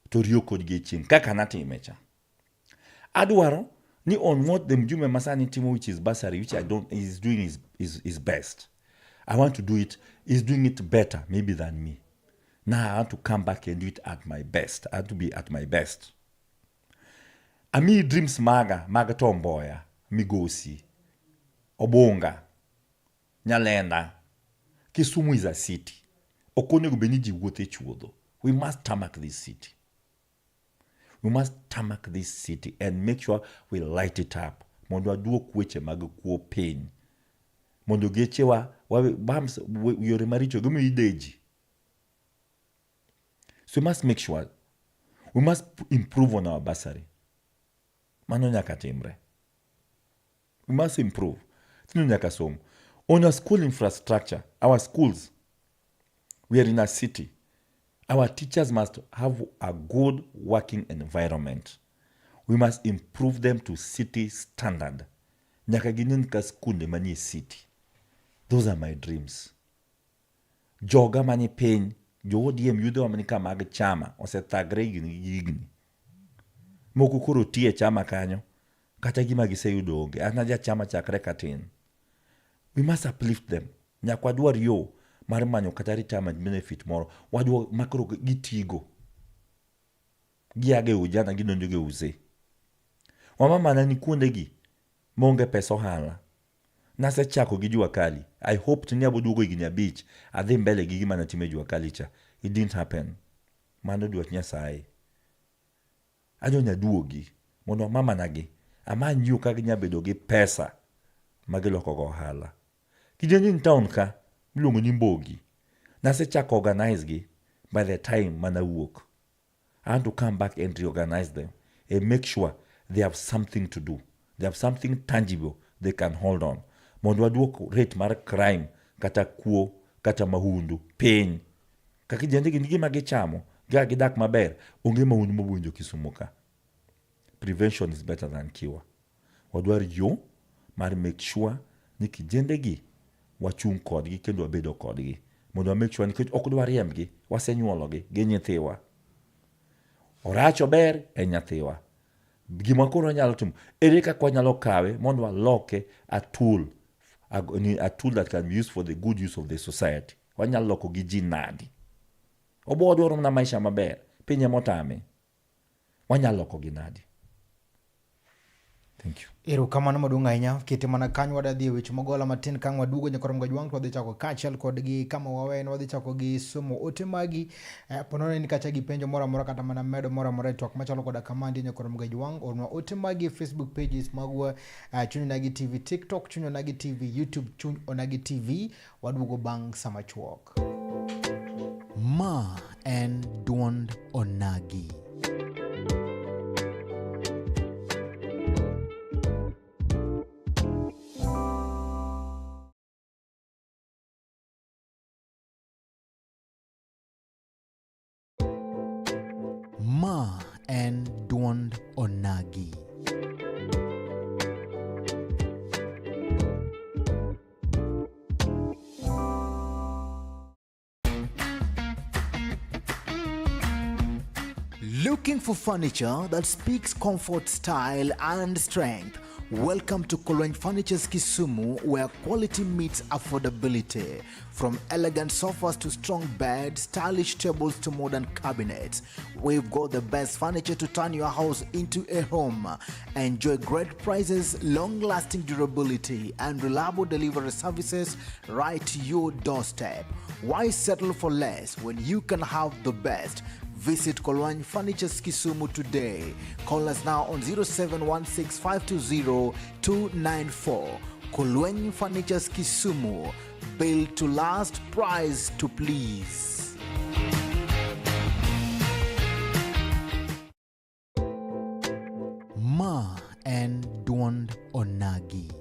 to riyo kodgi e chieng' kaka natime cha. Adwaro ni on what the mjumbe masani timo which is bursary which I don't is doing his best. I want to do it, he's doing it better maybe than me. Now I want to come back and do it at my best. I want to be at my best. Ami dreams maga, mag Tom Mboya, Migosi, Obunga, Nyalenda. Kisumu is a city. Ok onego bed ni ji wuotho e chuodho. We must tarmac this city. We must tarmac this city and make sure we light it up. Mondo waduok weche mag kuo piny. Mondo gechewa, bams, yore maricho gimiyo ide ji. So we must make sure, we must improve on our bursary. Mano nyaka timre. We must improve. Nyithindo nyaka som. On our school infrastructure, our schools, we are in a city. Our teachers must have a good working environment. We must improve them to city standard. Nyaka ginen ka skunde manie city. Those are my dreams. Joga mani piny, jo ODM yudhewa mani ka mag chama, osethagre higni gi higni. Moko koro ti e chama kanyo, kata gima giseyudo onge. An aja chama chakre katin. We must uplift them. Nyaka wadwar yo mar manyo kata retirement benefit moro. Wadwar makoro gitigo. Giaga e ujana gidonjo e uzee. Wama mana ni kuondegi maonge pesa ohala. Nasechako gi jua kali. I hoped ni abo duogo higni 5 adhi mbele gi gima natimo e jua kali cha. It didn't happen. Mano dwach Nyasaye. Adwa ni aduogi mondo amamanagi. Amany yo kaka ginyalo bedo gi pesa ma giloko go ohala. Kijende ni town ka miluongo ni Mbogi. Nasechako organize gi by the time manawuok. I want to come back and reorganize them and make sure they have something to do. They have something tangible they can hold on. Mondo waduok rate mar crime kata kuo kata mahundu piny. Kaka kijende gi gima gichamo, kaka gidak maber, onge mahundu mobwinjo Kisumu ka. Prevention is better than cure. Wadwar yo mar make sure ni kijende gi wachung' kodgi kendo wabedo kodgi. Mondo wa make sure nikech ok dwa riembgi, wasenyuologi, gin nyithiwa. Orach ober, en nyathiwa. Gima koro wanyalo timo, ere kaka wanyalo kawe mondo waloke a tool, a tool that can be used for the good use of the society. Wanyalo loko gi ji nadi? Obo wadwaro mana maisha maber, piny ema otame. Wanyalo loko gi nadi? Thank you. Erokamano maduong' ahinya. Kete mana kanyo wadwa dhi e weche mag ohala matin ka ang' waduogo nyakoro Mgajwang' to wadhi chako kaachiel kodgi kama waweyen wadhi chako gi somo ote magi. Po nono in kacha gi penjo moro amora kata mana medo moro amora e twak machalo koda kama nitie nyakoro Mgajwang'. Ornwa ote magi e Facebook pages magwa Chuny Onagi TV, TikTok Chuny Onagi TV, YouTube Chuny Onagi TV. Waduogo bang' sama chuok. Ma en duond Onagi. Ma en duond Onagi. Looking for furniture that speaks comfort, style, and strength? Welcome to Kolweny Furnitures Kisumu, where quality meets affordability. From elegant sofas to strong beds, stylish tables to modern cabinets, we've got the best furniture to turn your house into a home. Enjoy great prices, long-lasting durability, and reliable delivery services right to your doorstep. Why settle for less when you can have the best? Visit Kolwany Furnitures Kisumu today. Call us now on 0716520294. Kolwany Furnitures Kisumu. Built to last, price to please. Ma en duond onagi.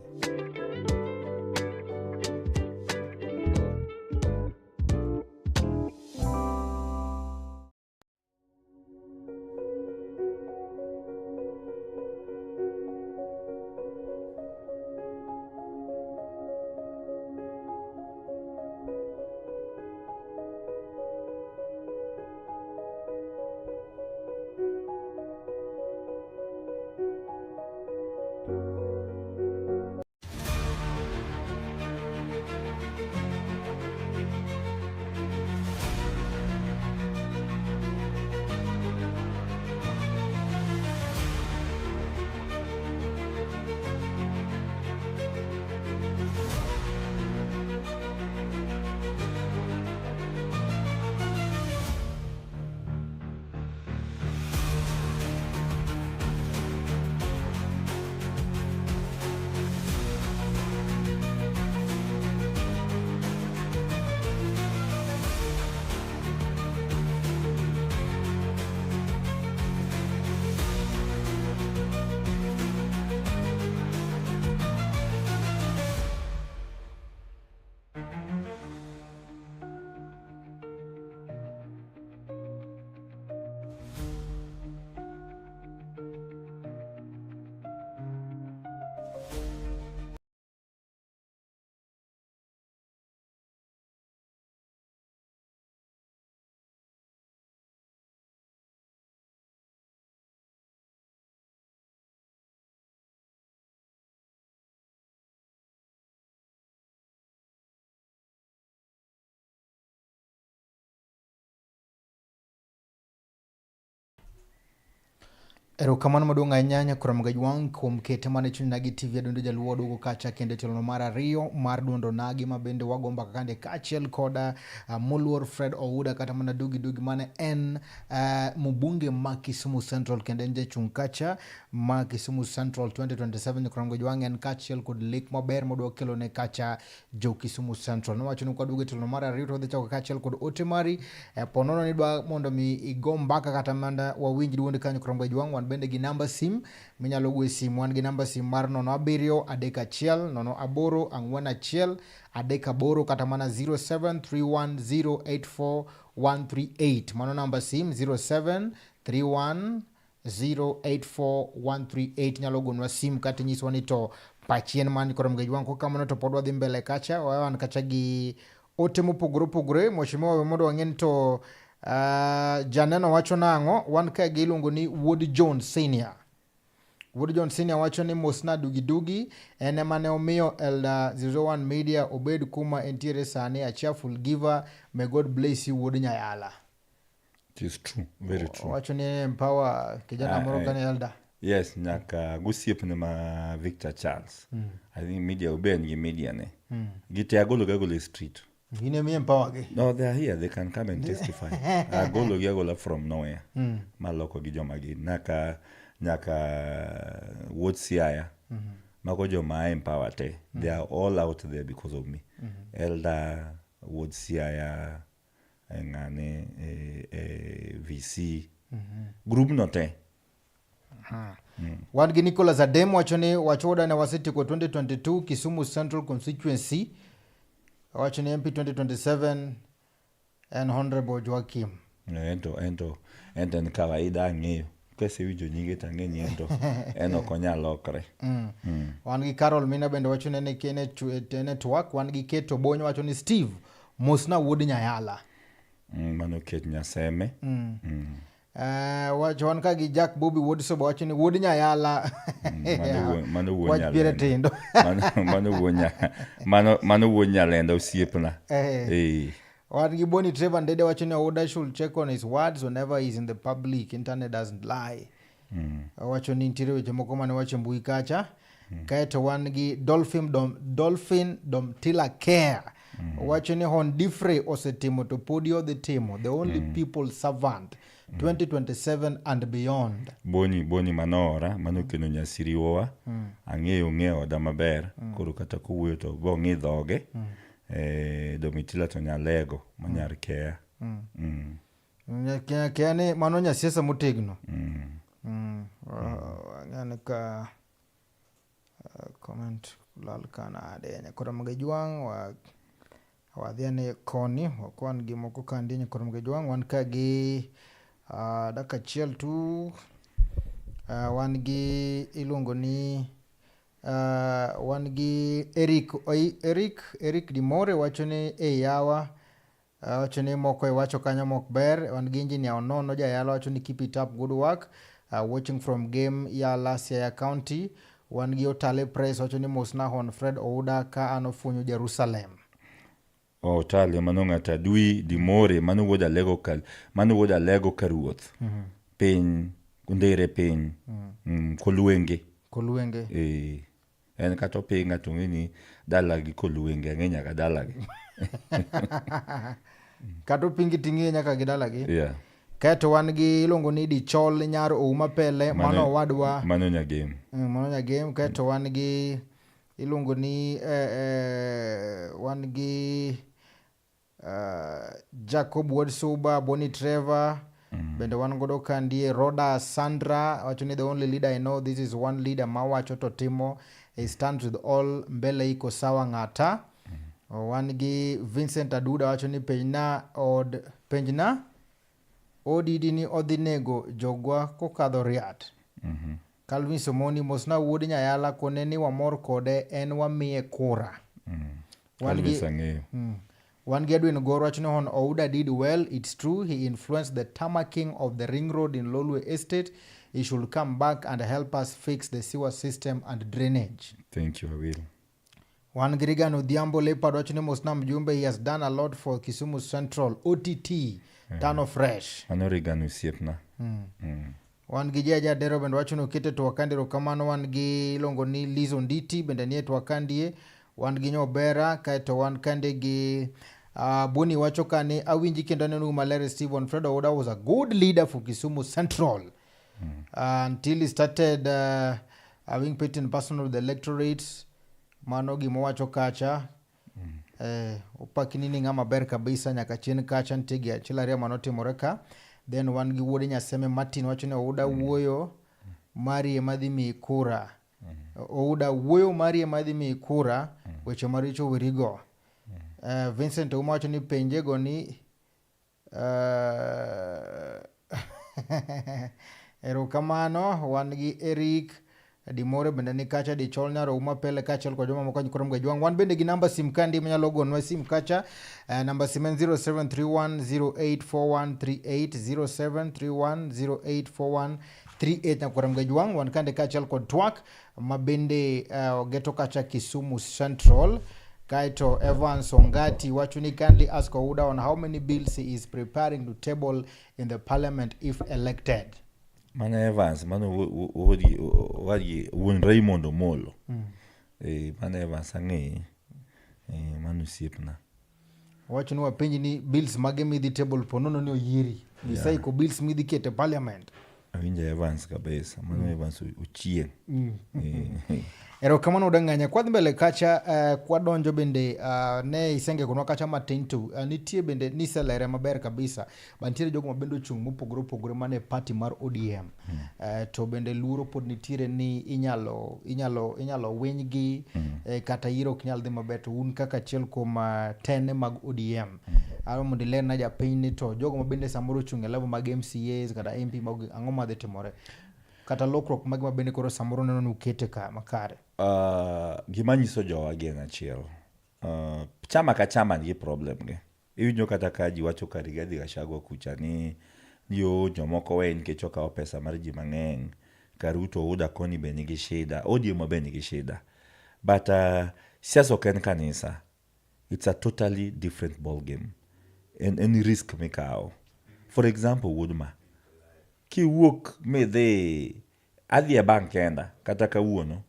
Erokamano maduong' ahinya nyakwar Magaji Wang' kuom kete mana e chuny Onagi TV Adundo Jaluo duogo kacha kendo e tielo mar ariyo mar duond Onagi ma bende wago mbaka kande kaachiel koda moluor Fred Ouda kata mana Dugi Dugi mane en mbunge ma Kisumu Central kendo en jachung' kacha ma Kisumu Central 2027 nyakwar Magaji Wang' en kaachiel kod lek maber modwa kelo ne kacha jo Kisumu Central. Nowacho ni kwaduogo e tielo mar ariyo to wadhi chako kaachiel kod ote mari. Po nono ni idwa mondo mi igo mbaka kata mana wawinj duondi kanyo Krombo Jwang', wan bende gi namba sim minyalo go e sim. Wan gi namba sim mar 07 31 08 41 38 kata mana 0731084138. Mano namba sim 0731 084138 nyalo gonwa sim kata inyiswa ni to pachi en mani koro mgeji wangu kamano to pod wadhi mbele kacha wan kacha gi ote mopogore opogore mheshimiwa we mondo wang'e ni to janeno wacho nang'o wan ka gi iluongo ni Wuod John Senior Wuod John Senior wacho ni mosna dugi dugi en ema ne omiyo Elder 01 Media obed kuma entiere sani a cheerful giver may God bless you Wuod Nyayala. It is true, very true. Owacho ni empower kijana moro kane elder. Yes, nyaka gosiepne ma Victor Charles. I think media obe en gi media ne. Gite agolo gi agola e street. Gin emi empower gi. No, they are here, they can come and testify. Agolo gi agola from nowhere. Maloko gi joma gin. Nyaka nyaka wuod Siaya. Mago joma empower te. They are all out there because of me. Elder wuod Siaya ng'ane VC group no te. Wan gi Nicholas Adem wacho ni wachoda ne wasetieko 2022 Kisumu Central Constituency. Wacho ni MP 2027 en Honorable Joakim. Ento ento ento en kawaida ang'eyo kasewinjo nyinge to ang'e ni ento en ok onyal lokre. Wan gi Carol Mina bende wacho ni en e twak. Wan gi Keto Bonyo wacho ni Steve mosna wuod Nyayala. Mano Ket Nyaseme. Wacho wan ka gi Jack Bobby wuod Soba wacho ni wuod Nyayala. Mano wuon Wach piere Nyalenda. tindo. Mano wuon Nyalenda osiepna. Wan gi Bonnie Trevor Ndede wacho ni Ouda should check on his words whenever he's in the public. Internet doesn't lie. Owacho ni nitiere weche moko mane wacho e mbui kacha. Kaeto wan gi Dolphin Domtila Care. Owacho ni Hon Difrey osetimo to podi odhi timo. The only people servant. 2027 and beyond. Boni mano ora, mano kendo nyasiriwowa. Ang'eyo ng'e oda maber. Koro kata kowuoyo to bo ng'i dhoge. Domitila to nyalego manyar keya. Kea ni mano nyasiasa motegno. Ang'e ka comment lal ka nade. Nyakoro Magajwang' wadhi ane koni wakwan gi moko kandi. Nyakoro Magajwang' wan ka gi dakika achiel tu. Wan gi iluongo ni wan gi Eric, oi, Eric Dimore wacho ni e yawa. Wacho ni moko iwacho kanyo mok ber. Wan gi Engineer Onono Jayalo wacho ni keep it up, good work. Watching from Game Yala, Siaya County. Wan gi Otale Press wacho ni mosna Hon Fred Ouda ka an ofwenyo Jerusalem. Otale mano ng'ato adui Dimore mano wuod Alego ka mano wuod Alego ka ruoth. Piny ndere piny. Kolwenge. Kolwenge. En kata opinga to ng'e ni dalagi Kolwenge ang'e nyaka dalagi. Kata opingi ting'e nyaka gi dalagi. Yeah. Kaeto wan gi iluongo ni Dichol Nyar Ouma Pele, mano owadwa. Mano Nyagem. Mano Nyagem. Kaeto wan gi iluongo ni wan gi Jacob Wuod Suba, Bonnie Trevor, bende wan godo kandie Roda Sandra wacho ni the only leader I know, this is one leader mawacho to timo, he stands with all, mbele iko sawa ng'ata. Wan gi Vincent Aduda wacho ni penjna od penjna ODD ni odhi nego jogwa kokadho riat. Calvin Somoni mosna wuod Nyayala kone ni wamor kode en wamiye kura. Wan gi Calvin ang'eyo. Wan gi Edwin Goro wacho ni Hon Ouda did well. It's true he influenced the tarmacking of the ring road in Lolwe Estate. He should come back and help us fix the sewer system and drainage. Thank you, I will. Wan gi Regan Odhiambo Leopard wacho ni mosna mjumbe, he has done a lot for Kisumu Central. OTT, Tano Fresh. Mano Regan osiepna. Wan gi Jaja Dero bende wacho ni okete twakandi erokamano. Wan gi iluongo ni Liz Onditi bende nie twakandie. Wan gi Nyobera kaeto wan kande gi Boni wacho ka ni awinji kendo aneno maler Stephen Fred Ouda was a good leader for Kisumu Central. Until he started having petty and personal with the electorate. Mano gima owacho kacha. Opakni ni ng'ama ber kabisa nyaka chien kacha nitie gi achiel ariyo manotimore ka. Then wan gi wuode Nyaseme Martin wacho ni Ouda wuoyo mari ema dhi miyi kura. Ouda wuoyo mari ema dhi miyi kura, weche maricho werigo. Vincent Ouma wacho ni penjego ni erokamano. Wan gi Eric Dimore bende ni kacha, Dichol Nyaro Uma Pele kaachiel kod jomamoko nyikoro Mgajwang'. Wan bende gi namba sim kandi minyalo gonwa sim kacha. Namba sim en 0731084138, 0731084138 nyakwara Mgajwang'. Wan kande kaachiel kod twak ma bende ogeto kacha Kisumu Central. Kaeto Evans Ongati wacho ni kindly ask Ouda on how many bills he is preparing to table in the parliament if elected. Mano Evans, mano wuodgi wuon Raymond Omolo. Mano Evans ang'eye. Mano osiepna. Wacho ni wapenj ni bills mage midhi table po nono ni oyieri. Giseiko bills midhi keto e parliament. Awinjo Evans kabisa. Mano Evans ochieng'. Erokamano Odang'anya. Kwadhi mbele kacha, kwadonjo bende ne isengekonwa kacha matin to nitie bende niselere maber kabisa. Ba nitiere jogo ma bende ochung' mopogore opogore mane party mar ODM. To bende luoro pod nitiere ni inyalo winygi, kata yiero ok nyal dhi maber. To un kaka achiel kuom tene mag ODM. Adwa mondo ilerna japiny ni to jogo ma bende samoro ochung' e level mag MCAs kata MP mag ang'o madhi timore? Kata lokruok mage ma bende koro samoro neno ni ukete ka makare? Gima nyiso jowa gi en achiel. Chama ka chama nigi problem ge. Iwinjo kata ka ji wacho ka Rigathi Gachagua kucha ni Ni o jomoko weye nikech okawo pesa mar ji mang'eny. Karuto Uda koni be nigi shida. ODM be nigi shida. But siasa ok en kanisa. It's a totally different ball game. En risk mikawo. For example, wuod ma, kiwuok midhi adhi e bank kenda kata kawuono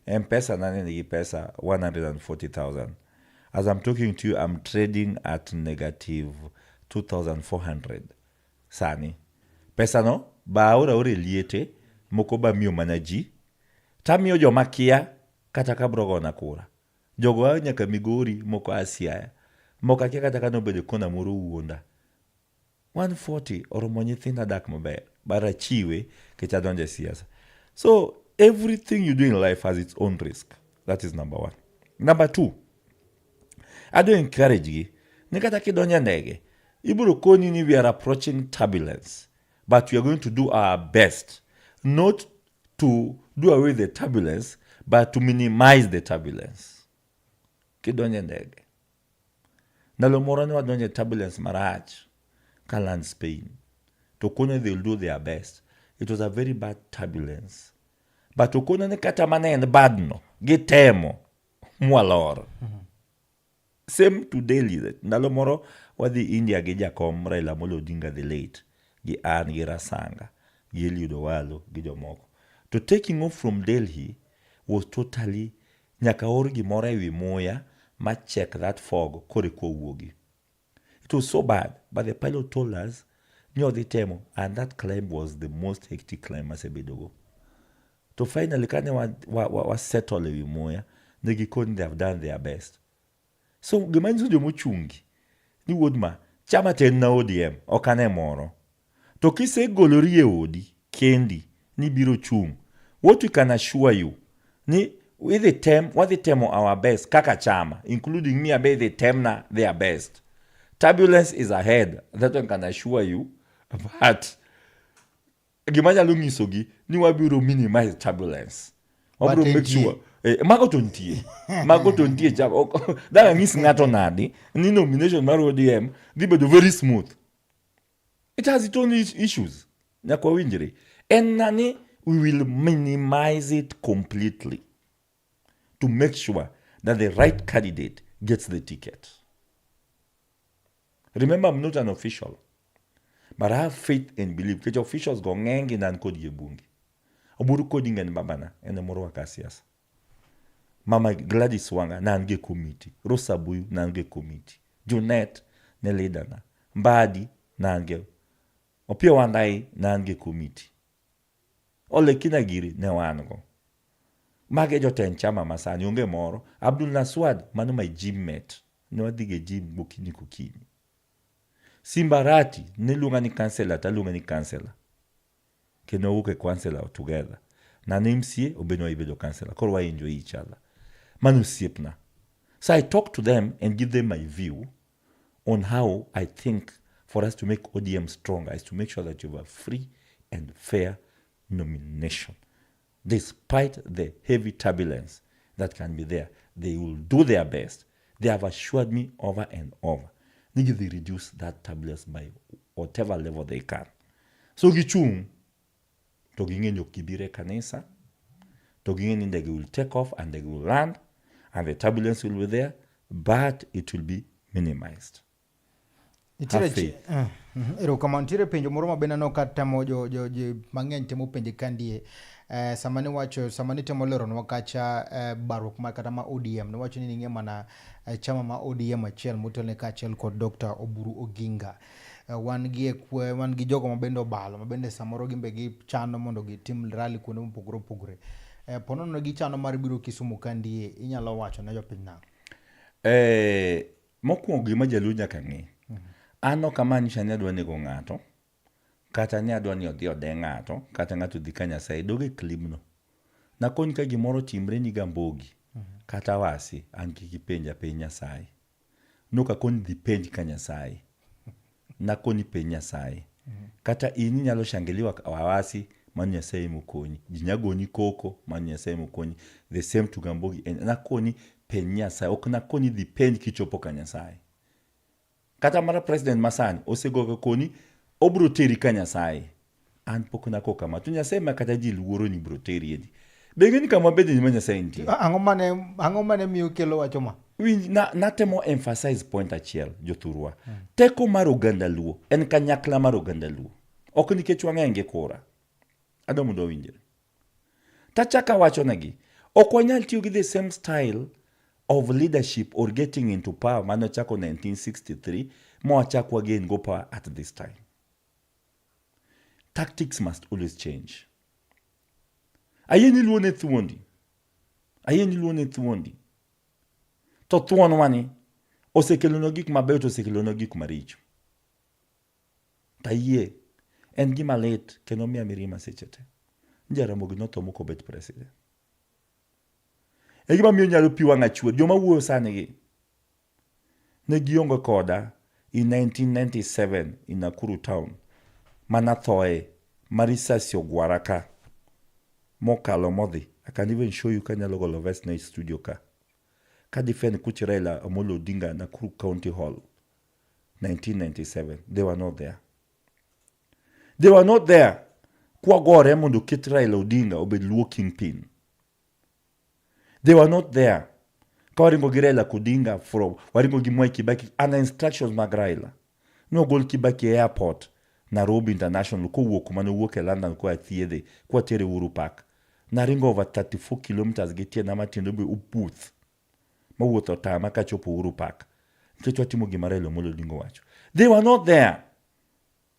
M-Pesa na ne nigi pesa 140,000. As I'm talking to you, I'm trading at negative 2,400 sani. Pesa no ba aoro aora e liete, moko ba miyo mana ji. Tamiyo joma kia kata ka bro gona kura. Jogo a nyaka Migori, moko a Siaya. Moko akia kata ka nobedo e kona moro wuonda. 140 oromo nyithinda dak maber. But achiwe nikech adonjo e siasa. So everything you do in life has its own risk. That is number one. Number two, adwa encourage gi ni kata kidonjo e ndege, ibiro koni ni we are approaching turbulence, but we are going to do our best not to do away with the turbulence, but to minimize the turbulence. Kidonjo e ndege. Ndalo moro ne wadonjo e turbulence marach ka land Spain. To kone they will do their best. It was a very bad turbulence. But okone ni kata mana en bad no, gitemo mwalor. Same to Delhi. Ndalo moro wadhi India gi jakom Raila Amolo Odinga the late, gi an gi Rasanga, gi Eliud Owalo, gi jomoko. To taking off from Delhi was totally nyaka or gimoro ewi muya ma check that fog koro eka wawuogi. It was so bad, but the pilot told us ni odhi temo and that climb was the most hectic climb asebedogo. To finally kane wa settle ewi muya, ne gikoni they have done their best. So gima nyiso jomochungi ni wuod ma chama to en na ODM ok ane moro. To kisegolori e odi kendi ni biro chung', what we can assure you ni idhi tem, wadhi temo our best kaka chama including me abe idhi temna their best. Turbulence is ahead, that one can assure you, but gima anyalo nyisogi ni wabiro minimize turbulence. Wabiro But make nitie. sure mago to nitie. Mago to nitie chama. Dang' anyis ng'ato nadi ni nomination mar ODM dhi bedo very smooth. It has its own issues. Nyaka wawinjre. En na ni we will minimize it completely to make sure that the right candidate gets the ticket. Remember, I'm not an official, but I have faith and belief. Nikech officials go ng'eny gi nan kodgi e bunge. Oburu Kodinga en babana, en ema orwaka siasa. Mama Gladys Wanga ne an go e committee. Rosa Abuyu ne an go e committee. Junet ne leader na. Mbadi ne an go. Opiyo Wandayi ne an go e committee. Ole Kinagiri ne wan go. Mage jotend chama masani, onge moro. Abdul Naswad, mano my gym mate. Ne wadhi ga e gym gokinyi kokinyi. Simba Arati, ne luonga ni councillor to aluonge ni councillor. Kendo wawuok e councillor together. Na an MCA, obe ne wabedo councillor. Koro wa enjoy each other. Mano osiepna. So I talk to them and give them my view on how I think for us to make ODM stronger is to make sure that you have a free and fair nomination. Despite the heavy turbulence that can be there, they will do their best. They have assured me over and over. Nigi they reduce that turbulence by whatever level they can. So gichung' to ging'e ni ok gibiro e kanisa, to ging'e ni ndege will take off and they will land and the turbulence will be there, but it will be minimized. Nitiere Have faith. Erokamano. Nitiere penjo moro ma bende aneno ka temo jo mang'eny temo penje ka ndie. Sama niwacho, sama nitemo leronwa kacha barruok ma kata ma ODM, niwacho ni ning'e mana chama ma ODM achiel motelne kaachiel kod Dr. Oburu Oginga. Wan gi e kwe, wan gi jogo ma bende obalo, ma bende samoro gin be gichano mondo gitim rally kuonde mopogore opogore. Po nono gichano mar biro Kisumu ka ndie, inyalo wacho ne jopiny nang'o? Mokwongo gima jaluo nyaka ng'e, an ok amaanisha ni adwa nego ng'ato, kata ni adwa ni odhi ode ng'ato, kata ng'ato odhi ka Nyasaye, dog e clip no. Nakoni ka gimoro otimre ni Gambogi, kata Wasi, an kik ipenja penj Nyasaye. Nok akoni dhi penj ka Nyasaye. Nakoni penj Nyasaye. Kata in inyalo shangiliwa Wawasi, mano Nyasaye mokonyi. Ji nya goni koko, mano Nyasaye mokonyi. The same to Gambogi. Nakoni penj Nyasaye, ok nakoni dhi penj kichopo ka Nyasaye. Kata mana president masani osegoga koni Obro teri ka Nyasaye. An pok nako kama. To Nyasaye ma kata ji luoro ni bro teri edi. Be ing'e ni kama wabede ni ma Nyasaye nitie? Ang'o mane ang'o mane miyo kelo wacho ma? Winj, na, natemo emphasize point achiel jothurwa. Teko mar oganda Luo en kanyakla mar oganda Luo. Ok nikech wang'eny gi kura. Adwa mondo wawinjre. Tachako awachonegi, ok wanyal tiyo gi the same style of leadership or getting into power mane ochako 1963 ma wachak wagain go power at this time. Tactics must always change. Ayie ni Luo ne thuondi. Ayie ni Luo ne thuondi. To thuonwa ni osekelonwa gik mabeyo to osekelonwa gik maricho. Tayie, en gima lit kendo miya mirima seche te. Ni Jaramogi notho mok obet president. E gima miyo nyalo pi wang'a chwer. Joma wuoyo sani gi, ne gionge koda in 1997 in Nakuru town manathoe ma risasi ogwara ka mokalo modhi. I can even show you kanyalo golo vest na e studio ka. Ka defend kuch Raila Amolo Odinga Nakuru County Hall 1997. They were not there. They were not there. Kwagore mondo oket Raila Odinga obed Luo kingpin. They were not there. Ka waringo gi Raila Odinga from waringo gi Mwai Kibaki under instructions mag Raila. Nogol Kibaki e airport Nairobi International kowuok kuma nowuok e London koa thiedhe kwatere Uhuru Park. Naringo over 34 kilometers gi tienda matindo be oputh mawuoth otama kachopo Uhuru Park nikech watimo gima Raila Amolo Odinga owacho. They were not there.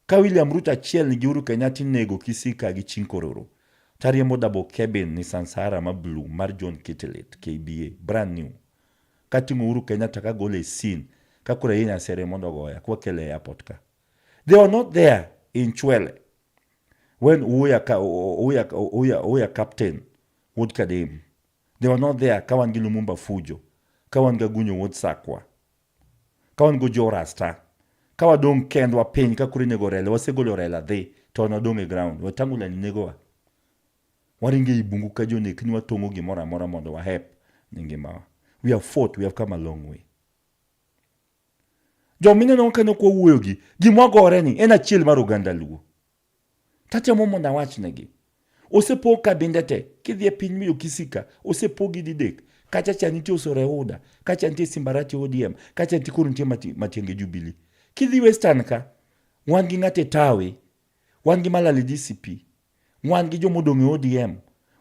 Ka William Ruto achiel nigi Uhuru Kenyatta inego Kisii ka gi Chinkororo. Tariembo double cabin Nissan Sahara ma blue mar John Kitilit KBA brand new. Kating'o Uhuru Kenyatta kagolo e scene ka koro ayie Nyasere mondo ogoya kwakele e airport ka. They were not there in Chwele when Uya, Uya, Uya, Uya captain wuod Kadem. They were not there ka wan gi Lumumba Fujo, ka wan gi Agunyo wuod Sakwa, ka wan go Jo Rasta, ka wadong' kendwa piny ka koro inego Raila, wasegolo Raila dhi, to wan wadong' e ground, Wetangula ni negowa. Waringo ei bungu ka jonek ni watong'o gimoro amora mondo wahep ni ngimawa. We have fought, we have come a long way. Jomineno ka ne ok wawuoyo gi, gima wagore ni en achiel mar oganda Luo. Tatemo mondo awachnegi. Osepog kabinde te. Kidhi e piny miyo Kisii ka, osepogi didek. Kacha cha nitie Osore UDA, kacha nitie Simbarati ODM, kacha nitie koro nitie Matiang'i Jubilee. Kidhi Western ka, wan gi ng'ate Tawe, wan gi Malali DCP, wan gi jomodong' e ODM,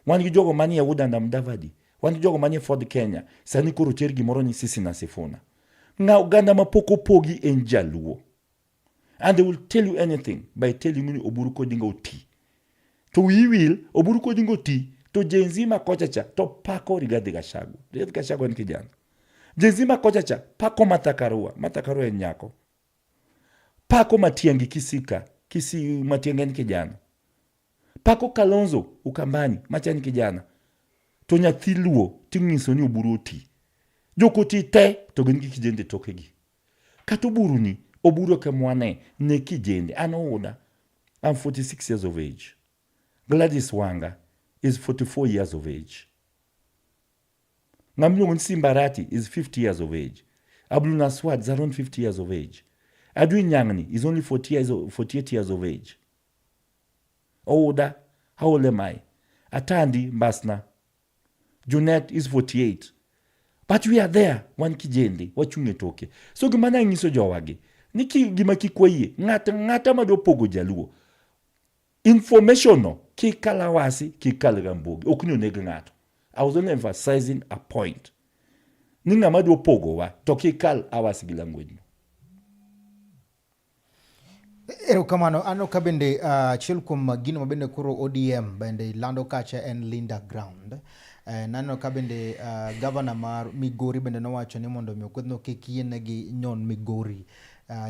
wan gi jogo manie UDA and Mudavadi, wan gi jogo manie Ford Kenya. Sani koro oter gimoro ni Sisi na Sifuna. Ng'a oganda ma pok opogi en Jaluo. And they will tell you anything by telling you ni Oburu Kodinga oti. To wiyi wil, Oburu Kodinga oti, to Gen Z ma kocha cha to pako Rigathi Gachagua. Rigathi Gachagua en kijana. Gen Z ma kocha cha pako Martha Karua. Martha Karua en nyako. Pako Matiang'i Kisika. Kisi Matiang'i en kijana. Pako Kalonzo Ukambani, macha en kijana. To nyathi Luo ting'iso ni Oburu oti. Jok oti te to gin gi kijende tokegi. Kata Oburu ni, Oburu ok emwane, ne kijende. An Ouda, I'm 46 years of age. Gladys Wanga is 44 years of age. Ng'ama iluongo ni Simba Arati is 50 years of age. Abdul Naswad is around 50 years of age. Edwin Nyang'ni is only 40 years, 48 years of age. Ouda, how old am I? Atandi Mbasna. Junet is 48. But we are there, wan kijende, wachung' e toke. So gima nanyiso jowagi, ni ki, gima kik wayie, ng'ato ng'ata madwa pogo Jaluo, information no, kik kal Awasi, kik kal Rambogi, ok ni oneg ng'ato. I was only emphasizing a point. Ni ng'ama dwa pogowa, to kik kal Awasi gi language no. Erokamano. Aneno ka bende achiel kuom gino ma bende koro ODM bende lando kacha en Linda Ground. Naneno ka bende gavana mar Migori bende nowacho ni mondo mi kwethno kik yienegi nyon Migori.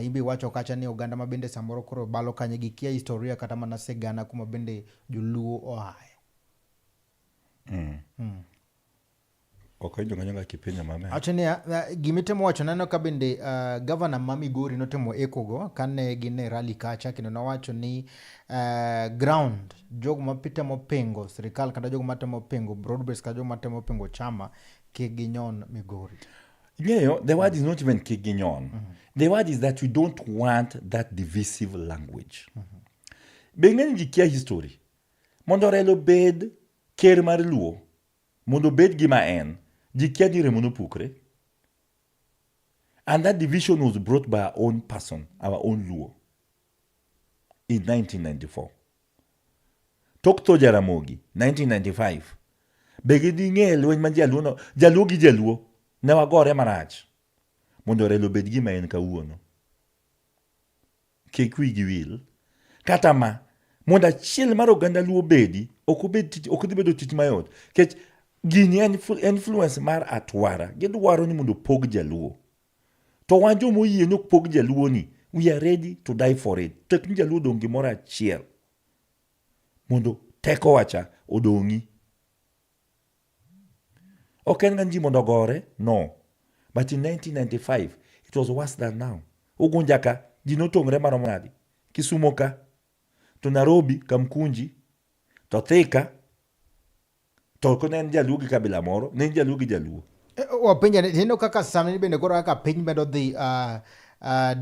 In be iwacho kacha ni oganda ma bende samoro koro balo kanyo gikia historia kata mana sigana kuma bende joluo oaye. Ok awinjo kanyo kaka ipenjo maber. Awacho niya, gimitemo wacho naneno ka bende gavana ma Migori notimo eko go kane gin e rally kacha kendo nowacho ni ground jogo matemo pingo sirikal kata jogo matemo pingo broad base kata jogo matemo pingo chama kik ginyon Migori. Ing'eyo, the word is not even kik ginyon. The word is that we don't want that divisive language. Be ng'eny ji kia history. Mondo Raila obed ker mar Luo, mondo obed gima en, ji kia ni remo nopukre. And that division was brought by our own person, our own Luo, in 1994. Tok tho Jaramogi, 1995. Be giding'e lweny ma Jaluo no, Jaluo gi Jaluo ne wagore marach mondo Raila obed gima en kawuono. Kik wigi wil. Kata ma, mondo achiel mar oganda Luo obedi, ok obed tich, ok dhi bedo tich mayot. Nikech gini en influence mar atwara. Gidwaro ni mondo opog Jaluo. To wan joma oyie ni ok pog Jaluo ni, we are ready to die for it. Tek ni Jaluo odong' gimoro achiel. Mondo teko wacha odong'i. Ok en ga ji mondo ogore, no. But in 1995, it was worse than now. Ugunja ka, ji notong're maromo nadi. Kisumo ka, to Nairobi, Kamkunji, to Thika, to ok ne en Jaluo gi kabila moro, ne en Jaluo gi Jaluo. Wapenja ni ineno kaka sani bende koro kaka piny medo dhi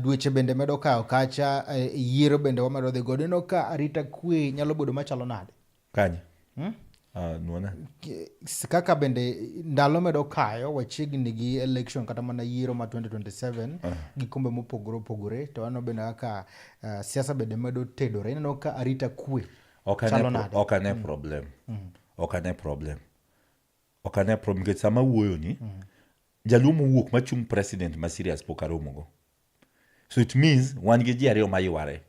dweche bende medo kayo kacha yiero bende wamedo dhi godo ineno ka arita kwe nyalo bedo machalo nade? Kanye? Hmm? Nuona. Kaka bende ndalo medo kayo wachiegni gi election kata mana yiero ma 2027 gi kombe mopogore opogore to waneno bende kaka siasa bende medo tedore ineno ka arita kwe chalo nade? Ok ane problem. Ok ane problem. Ok ane problem nikech sama wuoyo ni Jaluo mowuok machung' president ma serious pok aromogo. So it means wan gi ji ariyo mayware.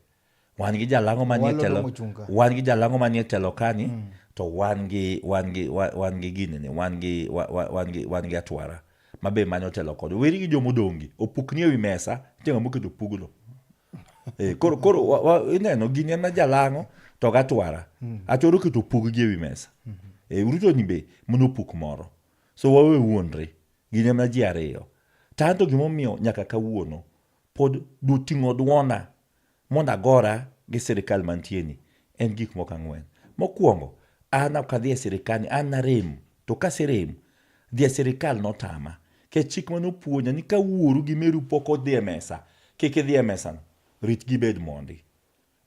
Wan gi jalang'o manie telo, wan gi jalang'o manie telo kani to wan gi wan gi wan gi ginene, wan gi wan gi wan gi atwara ma be manyo telo kodwa. Weri gi jomodong' gi, opukni ewi mesa, nitie ng'ama oketo pugno. Koro koro ineno gini en jalang'o to gi atwara. Atwara oketo pug gi ewi mesa. Ruto ni be mana opuk moro. So wawe wuondre, gin ema ji ariyo. To anto gimomiyo nyaka kawuono pod duting'o duonda mondo agora gi sirikal mantie ni en gik moko ang'wen. Mokwongo, an ok adhi e sirikal ni, an narem. To kaserem, dhi e sirikal notama. Nikech chik mane opuonja ni ka wuoru gi meru pok odhi e mesa, kik idhi e mesano, rit gibed mondi.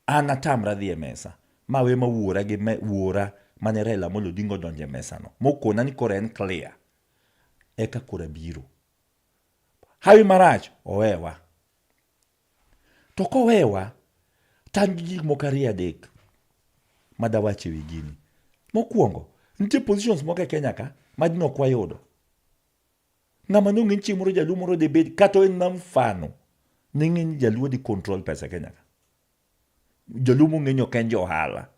An atamra dhi e mesa, mawe ma wuora gi wuora mane Raila Amolo Odinga odonjo e mesano, mokona ni koro en clear. Eka koro abiro. Hawi marach, owewa. To kowewa, to an gi gik moko ariyo adek madawach e wi gini. Mokwongo, nitie positions moko e Kenya ka ma dine ok wayudo. Ng'ama nong'e ni chieng' moro Jaluo moro dhi bed kata en ma mfano ne ng'e ni Jaluo dhi control pesa e Kenya ka. Jaluo mong'e ni ok en ja ohala.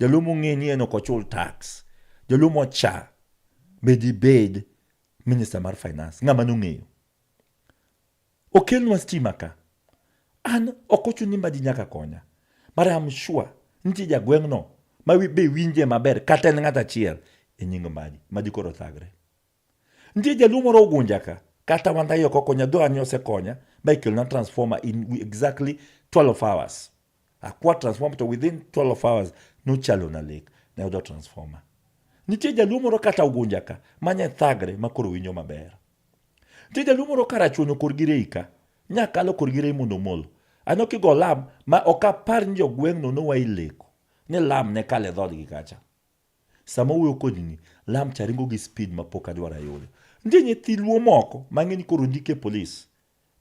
Jaluo mong'e ni en ok ochul tax. Jaluo mocha be dibed minister mar finance. Ng'ama nong'eyo. Okelnwa stima ka. An ok ochuno ni Mbadi nyaka konya. But I'm sure nitie jagweng'no ma be winje maber kata en ng'at achiel e nying Mbadi. Mbadi koro thagre. Nitie jaluo moro Ugunja ka, kata Wandayi ok okonya, though an osekonya, ba ikelona transformer in exactly 12 hours. Akwa transformer to within 12 hours nochalona lek, nayudo transformer. Nitie jaluo moro kata Ugunja ka, manye thagre ma koro winjo maber. Nitie jaluo moro Karachuonyo korgi Rei ka, nyakalo korgi Rei mondo omol. Aneno kigo lam ma ok apar ni jogweng'no nowa ileko ni lam ne kal e dhoodgi kacha. Sama owuoyo kodi ni, lam cha ringo gi speed ma pok adwar ayudo. Nitie nyithi luo moko mang'e ni koro ondik e polis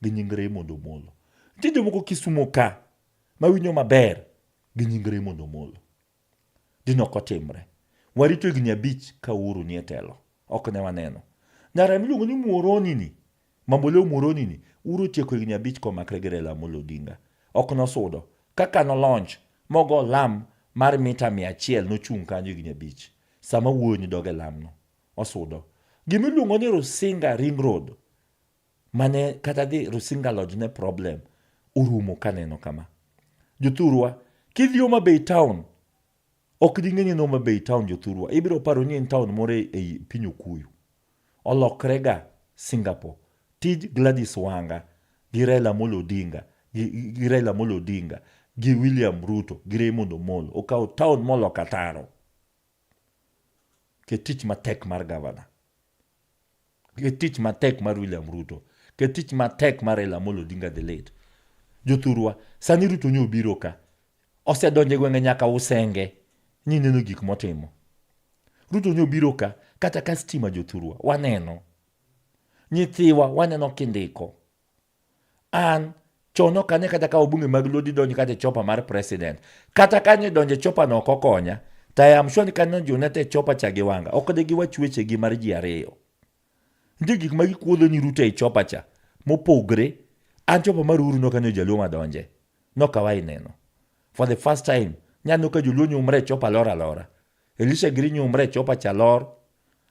gi nying Raymond Omolo. Nitie jomoko Kisumo ka ma winjo maber gi nying Raymond Omolo. Dine ok otimre. Warito higni abich ka Uhuru nie telo. Ok ne waneno. Nyara miluongo ni Muoroni ni, Mamboleo Muoroni ni, Uhuru otieko higni abich komakre gi Raila Amolo Odinga. Ok nosudo. Kaka no launch mogo lam mar mita 100 nochung' kanyo higni abich. Sama wuoyo ni dog e lamno. Osudo. Gima iluongo ni Rusinga Ring Road mane kata dhi Rusinga Lodge ne problem orumo kaneno kama. Jothurwa, kidhi Homa Bay town, ok ding'e ni en Homa Bay town jothurwa. Ibiro paro ni en town moro ei piny Okuyu. Olokre ga Singapore. Tij Gladys Wanga gi Raila Amolo Odinga gi Raila Amolo Odinga gi William Ruto gi Raymond Omolo okawo town moloko ataro. Ke tich matek mar gavana. Ke tich matek mar William Ruto. Ket tich matek mar Raila Amolo Odinga the late. Jothurwa, sani Ruto nyo obiro ka. Osedonjo e gwenge nyaka Usenge. Ni neno gik motimo. Ruto nyo obiro ka, kata ka stima jothurwa, waneno. Nyithiwa waneno kindiko. An chon ok ane kata ka wabunge mag Luo didonj kata e chopa mar president. Kata ka ne donjo e chopa no ok okonya, to I am sure ni kane Junet e chopa cha gi wanga, ok de giwach weche gi mar ji ariyo. Nitie gik ma gikuodho ni Ruto e chopa cha mopogre. An chopa mar Uhuru nok aneno jaluo madonje. Nok awai neno. For the first time, nyaneno ka joluo nyumre e chopa lor alora. Elisha giri nyumre e chopa cha lor.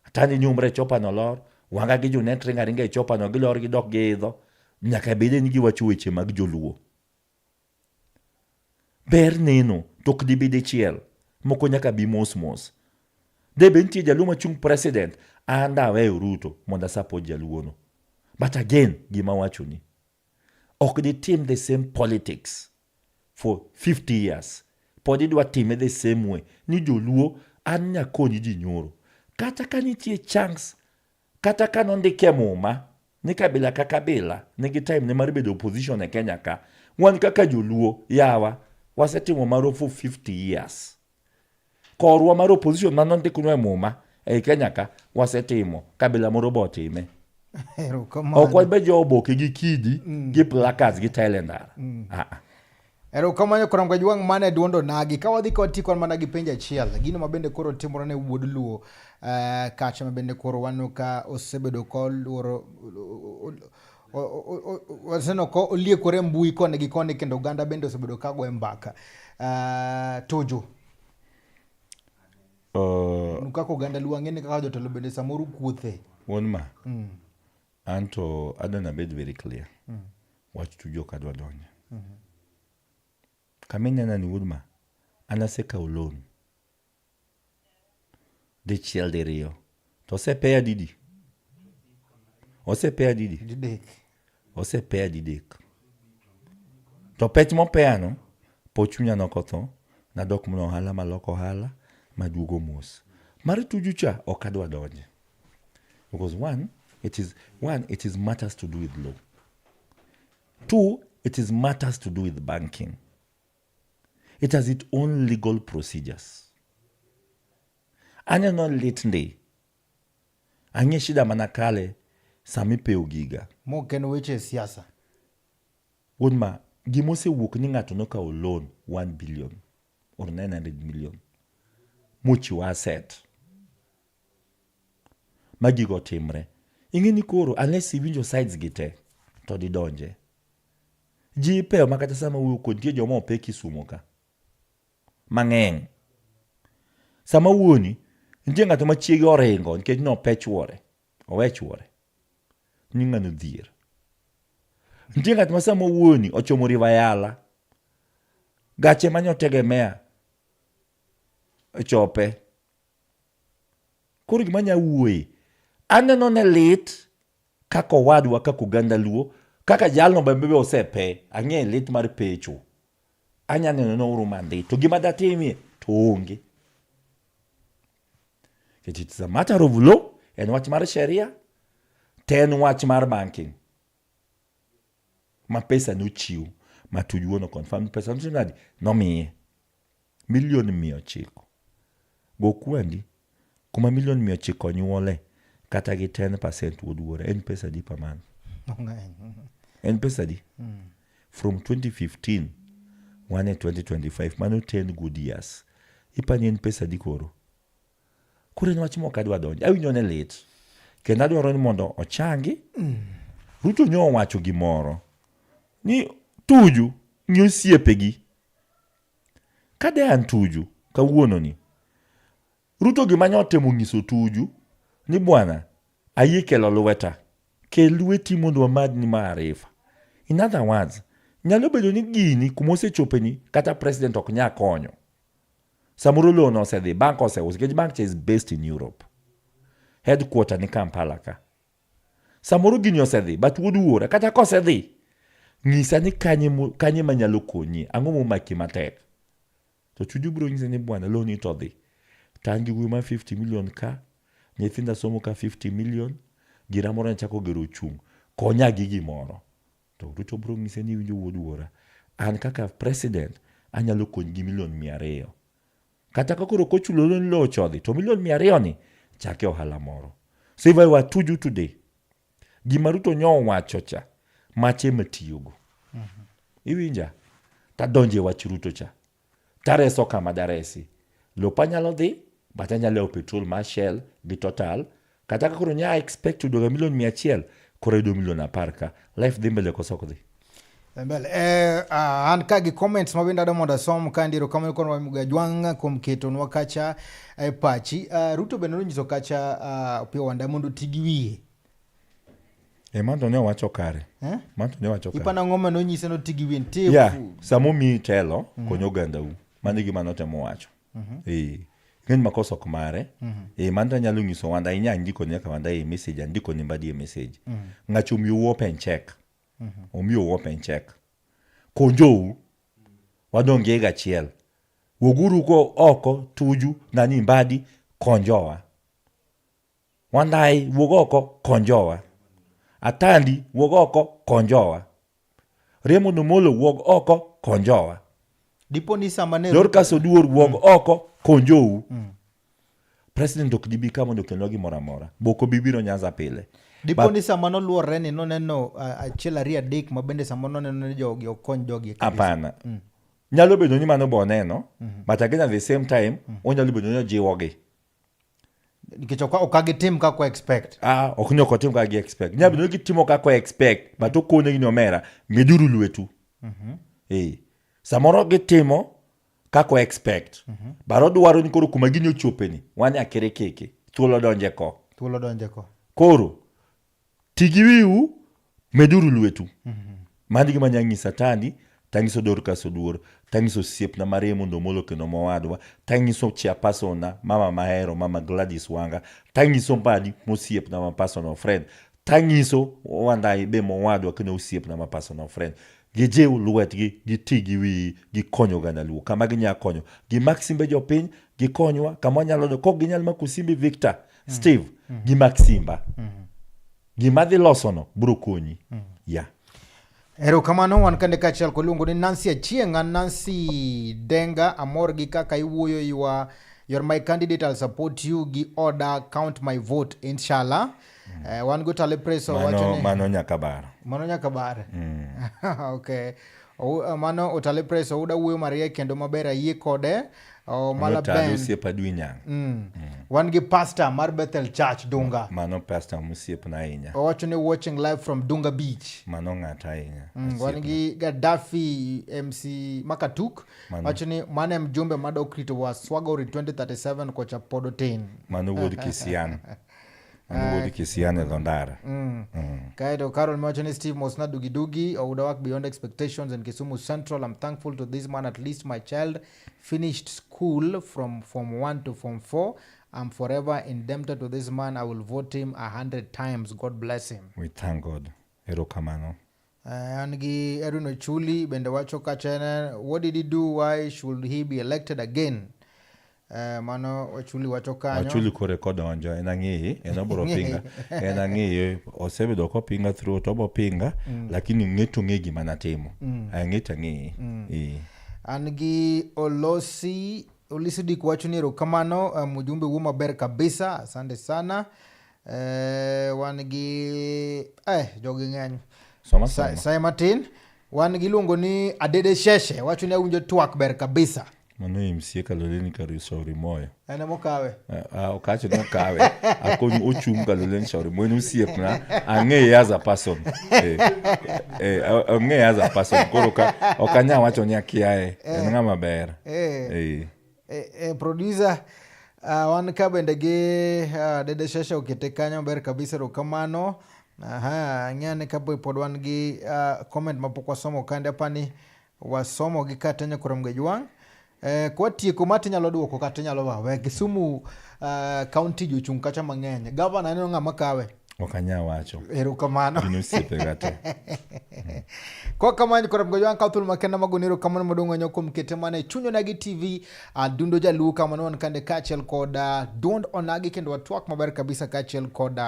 Atandi nyumre e chopa no lor. Wanga gi Junet ringa ringa e chopa no gilor gidok giidho. Nyaka bede ni giwacho weche mag joluo. Ber neno to ok dibi dichiel. Moko nyaka bi mos mos. De be nitie jaluo machung' president, an daweyo Ruto mondo a support jaluo no. But again, gima awachoni, ok ditim the same politics for 50 years. Pod idwa time the same way. Ni joluo, an nyakonyi ji nyoro. Kata ka nitie chance, kata ka nondike muma, ni kabila ka kabila nigi time ne mar bedo opposition e Kenya ka. Wan kaka joluo, yawa, wasetimo marwa for 50 years. Korwa mar opposition mane ondiknwa e muma ei Kenya ka, wasetimo, kabila moro be otime. Ok wabed jo oboke gi kidi, gi placards, gi tailendara. Ah, ah. Erokamano Koro Jwang' mane duond onagi. Ka wadhi ka watieko mana gi penjo achiel. Gino ma bende koro timore ne wuod Luo kacha ma bende koro waneno ka osebedo ka oluoro waseneno ka oliekore mbui koni gi koni kendo oganda bende osebedo ka goye mbaka. Tuju. Kaka oganda Luo ang'e ni kaka jotelo bende samoro kuothe. Wuon ma. Anto adwa nabed very clear. Wach Tuju ok adwa donje. Kama inena ni wuod ma, an asekawo loan. Dichiel diriyo. To osepeya didi? Osepeya didi? Didek. Osepeya didek. To pech mopeyano, po chunya nokotho, nadok mana ohala maloko ohala, maduogo mos. Mar Tuju cha, ok adwa donje. Because one, it is matters to do with law. Two, it is matters to do with banking. It has its own legal procedures. Aneno lit ndi. Ang'e shida mana kale sama ipeyo giga. Mok en weche siasa. Wuod ma, gima osewuok ni ng'ato nokawo loan 1 billion or 900 million mochiwo asset. Ma gigo timre. Ing'e ni koro unless iwinjo sides gi te to didonje. Ji ipeyo ma kata sama wuoyo kod nitie joma ope Kisumo ka. Mang'eny. Sama wuoni, nitie ng'ato ma chiege oringo nikech nope chuore. Owe chuore. Ni ng'ano dhier. Nitie ng'at ma sama wuoni ochomo River Yala. Gache mane otegemea ochope. Koro gima nya wuoye, aneno ne lit kaka owadwa, kaka oganda Luo, kaka jalno bende osepe, ang'e lit mar pecho. Anya neno ni oruma ndi, to gima datimie to onge. Nikech it's a matter of law, en wach mar sheria, to en wach mar banking. Ma pesa nochiw, ma Tuju wuon o confirm ni pesa notim nadi, nomiye. Milion 900. Go kwandi, kuma milion 900 nyuole, kata gi 10% wuod wuora, en pesa adi per month? En pesa adi? From 2015, wan e 2025, mano 10 good years. Ipani en pesa adi koro? Koro en wach mok adwa donjo. Awinjo ne lit. Kendo adwaro ni mondo ochangi. Ruto nyo owacho gimoro. Ni Tuju ng'i osiepegi. Ka de an Tuju, kawuono ni, Ruto gima nyo otemo nyiso Tuju, ni bwana, ayie kelo lweta. Kel lweti mondo wamadni maarifa. In other words, nyalo bedo ni gini kuma osechopeni kata president ok nya konyo. Samoro loan osedhi, bank oseuso, nikech bank cha is based in Europe. Headquarter ni Kampala ka. Samoro gini osedhi, but wuod wuora, kata kosedhi, nyisa ni kanye manyalo konyi, ang'o momaki matek. To Tuju biro nyise ni bwana loan ni to dhi. To an gi wuoyi mar 50 million ka, nyithinda somo ka 50 million, gira moro nachako gero chung'. Konya gi gimoro. To Ruto biro nyise ni iwinjo wuod wuora, an kaka president anyalo konyi gi milion 200. Kata ka koro ok ochulo ni lowo chodhi, to milion 200 ni chake ohala moro. So if I were Tuju today, gima Ruto nyo owacho cha, mache matiyogo. Iwinja? Tadonjo e wach Ruto cha. Tareso kama daresi. Lopa nyalo dhi, but anyalo yawo petrol mar Shell gi Total. Kata ka koro nya expect yudoga milion 100, koro ayudo milion 10 ka. Life dhi mbele koso ok dhi? Mbele. An ka gi comments ma bende adwa mondo asom ka ndiro kamano kono Gajwang' kuom ketonwa kacha e pachi. Ruto bende nonyiso kacha Opiyo Wandayi mondo oti gi wiye. E mano to ne owacho kare. Eh? Mano to ne owacho kare. Ipano ang'o ma nonyise noti gi wiye nitie Yeah, sama omiyi telo, kony ogandau. Mano e gima notemo wacho. Eh. Ng'eny makosa ok mare. Eh, mano to anyalo nyiso Wandayi, inya ndiko nyaka Wandayi e message, andiko ne Mbadi e message. Ng'acho omiyou open check. Omiyou open check. Konjou. Wadong' gi higa achiel. Wuoguru ko oko, Tuju, nani Mbadi, konjowa. Wandayi, wuog oko, konjowa. Atandi, wuog oko, konjowa. Raymond Omolo, wuog oko, konjowa. Dipo ni sama ne Dorcas Oduor, wuog oko, konjou. President ok dibi ka mondo okelnwa gimoro amora. Bok obi biro Nyanza pile. Dipo ni sama noluorre ni noneno achiel ariyo adek ma bende sama noneno ni jogi ok kony jogi kabisa. Hapana. Nyalo bedo ni mano be oneno, but again at the same time, onyalo bedo ni ojiwogi. Nikech ok gitim kaka expect. Ah, ok ni ok otim kaka gi expect. Nyalo bedo ni gitimo kaka expect, but okonegi ni omera, meduru lwetu. Eh. Samoro gitimo kaka expect. But odwaro ni koro kuma gini ochopeni, wan akere keke, thuolo donje ko. Thuolo donje ko. Koro, ti gi wiu, meduru lwetu. Mano e gima anyalo nyiso Atandi, tanyiso Dorcas Oduor, tanyiso osiepna ma Raymond Omolo kendo mowadwa, tanyiso chairperson na, mama mahero, mama Gladys Wanga, tanyiso Mbadi mosiepna ma personal friend, tanyiso Wandayi be mowadwa kendo osiepna ma personal friend. Gijiw lwetgi, giti gi wiyi, gikony oganda Luo kama ginyalo konyo. Gimak simbe jopiny, gikonywa kama wanyalo, kok ginyal mako simbi Victor, Steve, gimak simba. Gima dhi losono biro konyi. Yeah. Erokamano wan kande kaachiel kod iluongo ni Nancy Achieng', an Nancy Denga, amor gi kaka iwuoyo you are my candidate, I'll support you gi order, count my vote inshallah. Wan go Tale Preso wacho ni Mano nyaka bar. Mano nyaka bar. Okay. Mano Otale Preso uda wuoyo mariek kendo maber ayie kode. Oh, Mala Mano Tale Ben. osiepa Adwi Nyang'. Wan gi pastor mar Bethel Church Dunga. Mano pastor mosiepna ahinya. Owacho ni watching live from Dunga Beach. Mano ng'ata ahinya. Wan gi Gaddafi MC Makatuk. Mano. Wacho ni mano e mjumbe madok rito wa Swagori 2037 kocha pod otin. Mano wuod Kisian. Mano wuod Kisian e dho ndara. Kaeto Carol wacho ni Steve Mosna Dugi Dugi Ouda work beyond expectations in Kisumu Central. I'm thankful to this man. At least my child finished school from Form 1 to Form 4. I'm forever indebted to this man. I will vote him 100 times. God bless him. We thank God. Erokamano. An gi Edwin Ochuli bende wacho kacha en, what did he do? Why should he be elected again? Mano Ochuli wacho kanyo. Ochuli kore kodonjo en ang'eye, en obiro pinga, en ang'eye, osebedo kopinga through to obo pinga, lakini ng'e to ng'e gima natimo. Ang'e to ang'eye. Eh. An gi Olosi Dik wacho ni erokamano, mjumbe wuo maber kabisa, asante sana. Wan gi jogi ng'eny. Soma, soma. Saye matin. Wan gi iluongo ni Adede Sheshe, wacho ni awinjo twak ber kabisa. Mano MCA Kaloleni kar Shauri Moyo. En ema okawe. Ok awacho ni okawe. Akoni ochung' Kaloleni Shauri Moyo en osiepna. Ang'eye as a person. Ang'eye as a person. Koro ka ok anyal wacho ni akiaye. En ng'ama ber. Producer, wan ka bende gi Dede Sheshe okete kanyo maber kabisa, erokamano. Aha, ang'eyo ni kapo pod wan gi comment mapok wasomo kande, apani wasomo gi kata nyakurom Gejwang'. Kwatieko ma tinyalo duoko kata inyalo wawe. Kisumu county jochung' kacha mang'eny. Gavana aneno ng'ama kawe. Ok anyal wacho. Erokamano. Gin osiepe ga te. Kwa kamano koro mgojo ka thuolo makende magonero kamano maduong' ahinya kuom kete mana e chuny Onagi TV Adundo Jaluo kama wan kande kaachiel kod duond Onagi kendo watwak maber kabisa kaachiel kod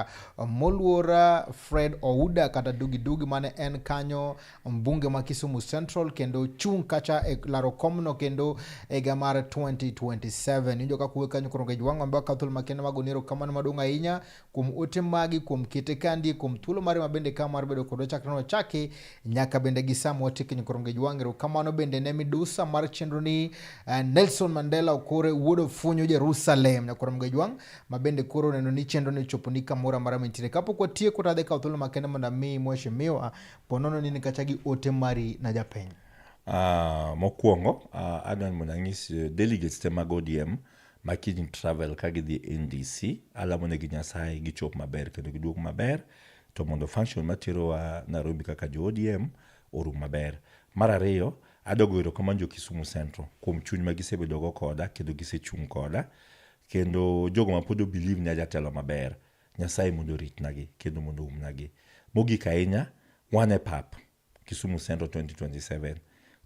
moluor Fred Ouda kata Dugi Dugi mane en kanyo mbunge ma Kisumu Central kendo chung' kacha e laro komno kendo e higa mar 2027. Iwinjo kaka wuoyo kanyo koro ngej wang' wamba thuolo makende magonero kamano maduong' ahinya kuom ote magi, kuom kete kandi, kuom thuolo mare mabende ka mar bedo kodwa chakre nwachaki nyaka bende gi sama watieko nyikoro ngej wang'. Erokamano bende ne midusa mar chenro ni Nelson Mandela Okore wuod Ofunyo Jerusalem nyakoro ngej wang' ma bende koro neno ni chenro ni ochopo ni kamoro amora mintiere. Kapok watieko to adhi kawo thuolo makende mondo amiyi mheshimiwa ponono ni kacha gi ote mari na japiny. Mokwongo adwa ni mondo anyis delegates te mag ODM ma kiny travel ka gidhi NDC, alamo negi Nyasaye gichop maber kendo giduog maber, to mondo function materowa Nairobi kaka jo ODM orum maber. Mar ariyo, adwa goyo erokamano jo Kisumu Central kuom chuny ma gisebedo go koda kendo gisechung' koda, kendo jogo ma pod o believe ni ajatelo maber, Nyasaye mondo oritnagi kendo mondo oumnagi. Mogik ahinya, wan e pap Kisumu Central 2027.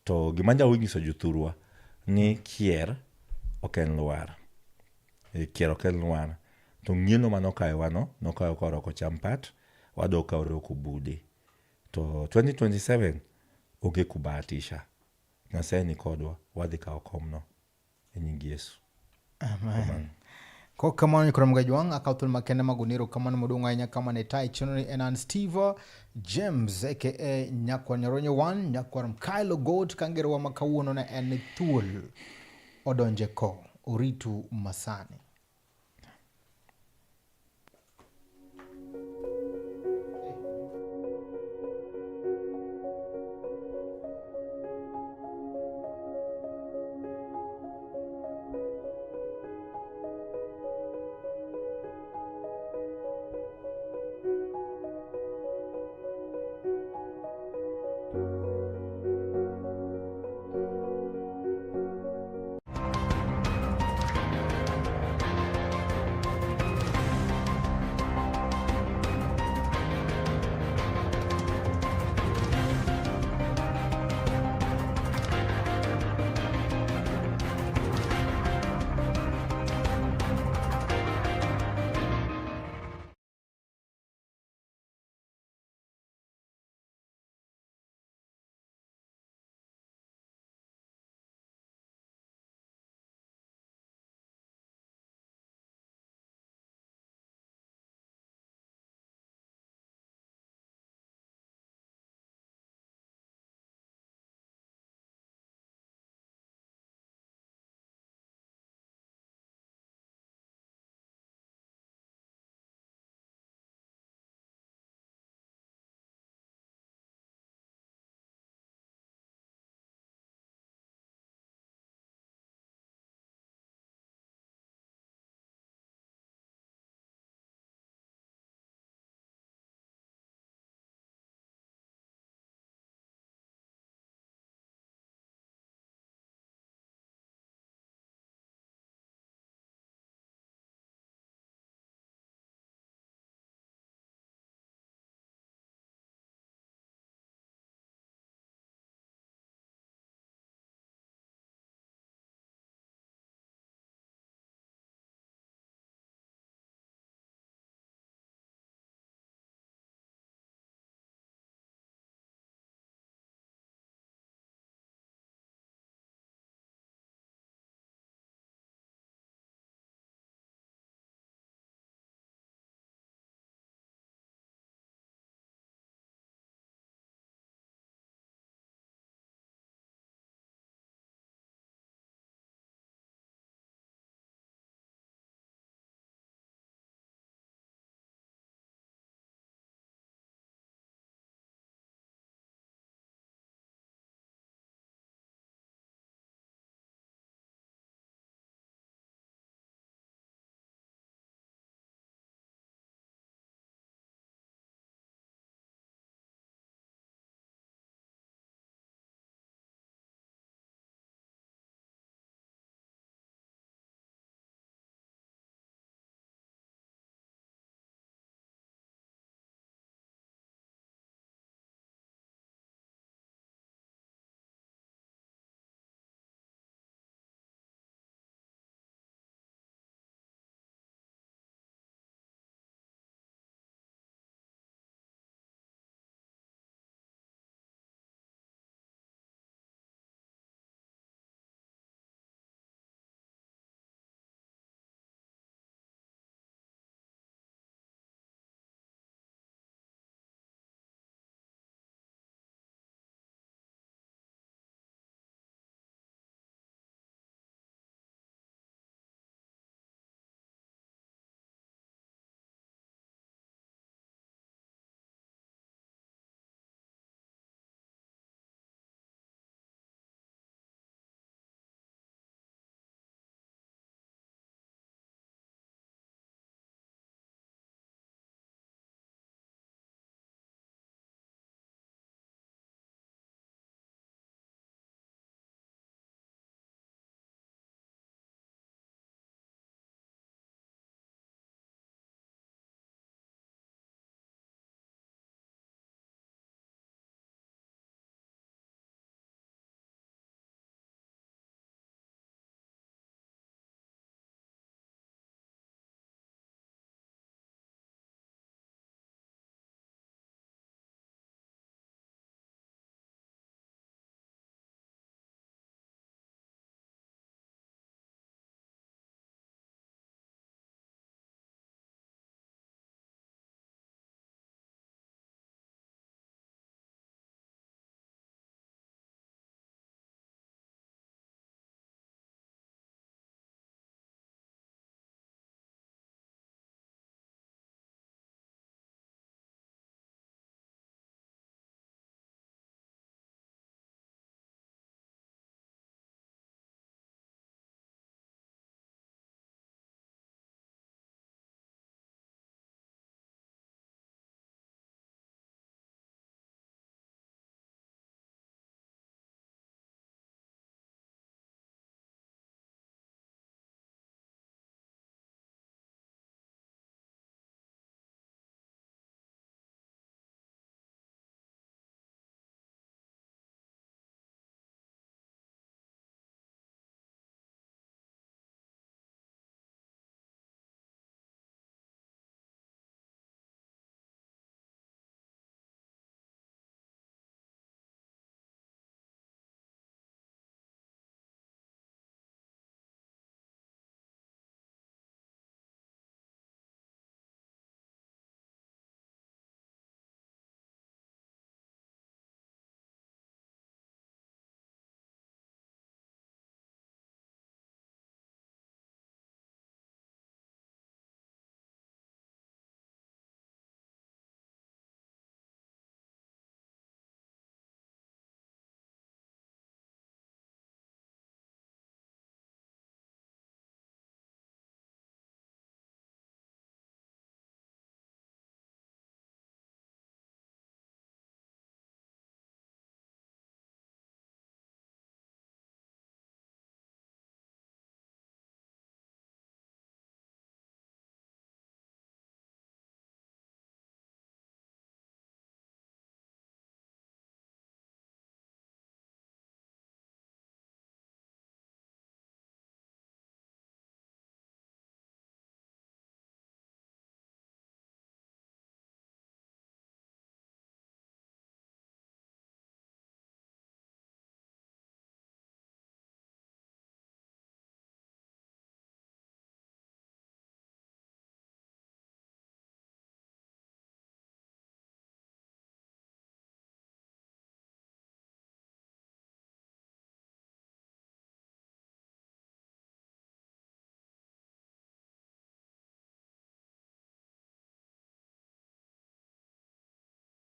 To gima anyalo nyiso jothurwa ni kier ok en lwar. E, kier ok en lwar. To ng'ieno mane okayowano, nokayo ka oroko cham pat, wadok ka oroko bude. To 2027 onge kubahatisha. Nyasaye ni kodwa, wadhi kawo komno e nying Yesu. Amen. Kok kamano nyikoro mga jwang' akawo thuolo makende mag onero kamano maduong' ahinya kama ne tayi chenro ni en an Steve James aka Nyakwar Nyaronyo 1 Nyakwar Mkailo Goat kangerowa ma kawuono ne en ni thuol odonje ko oritu masani.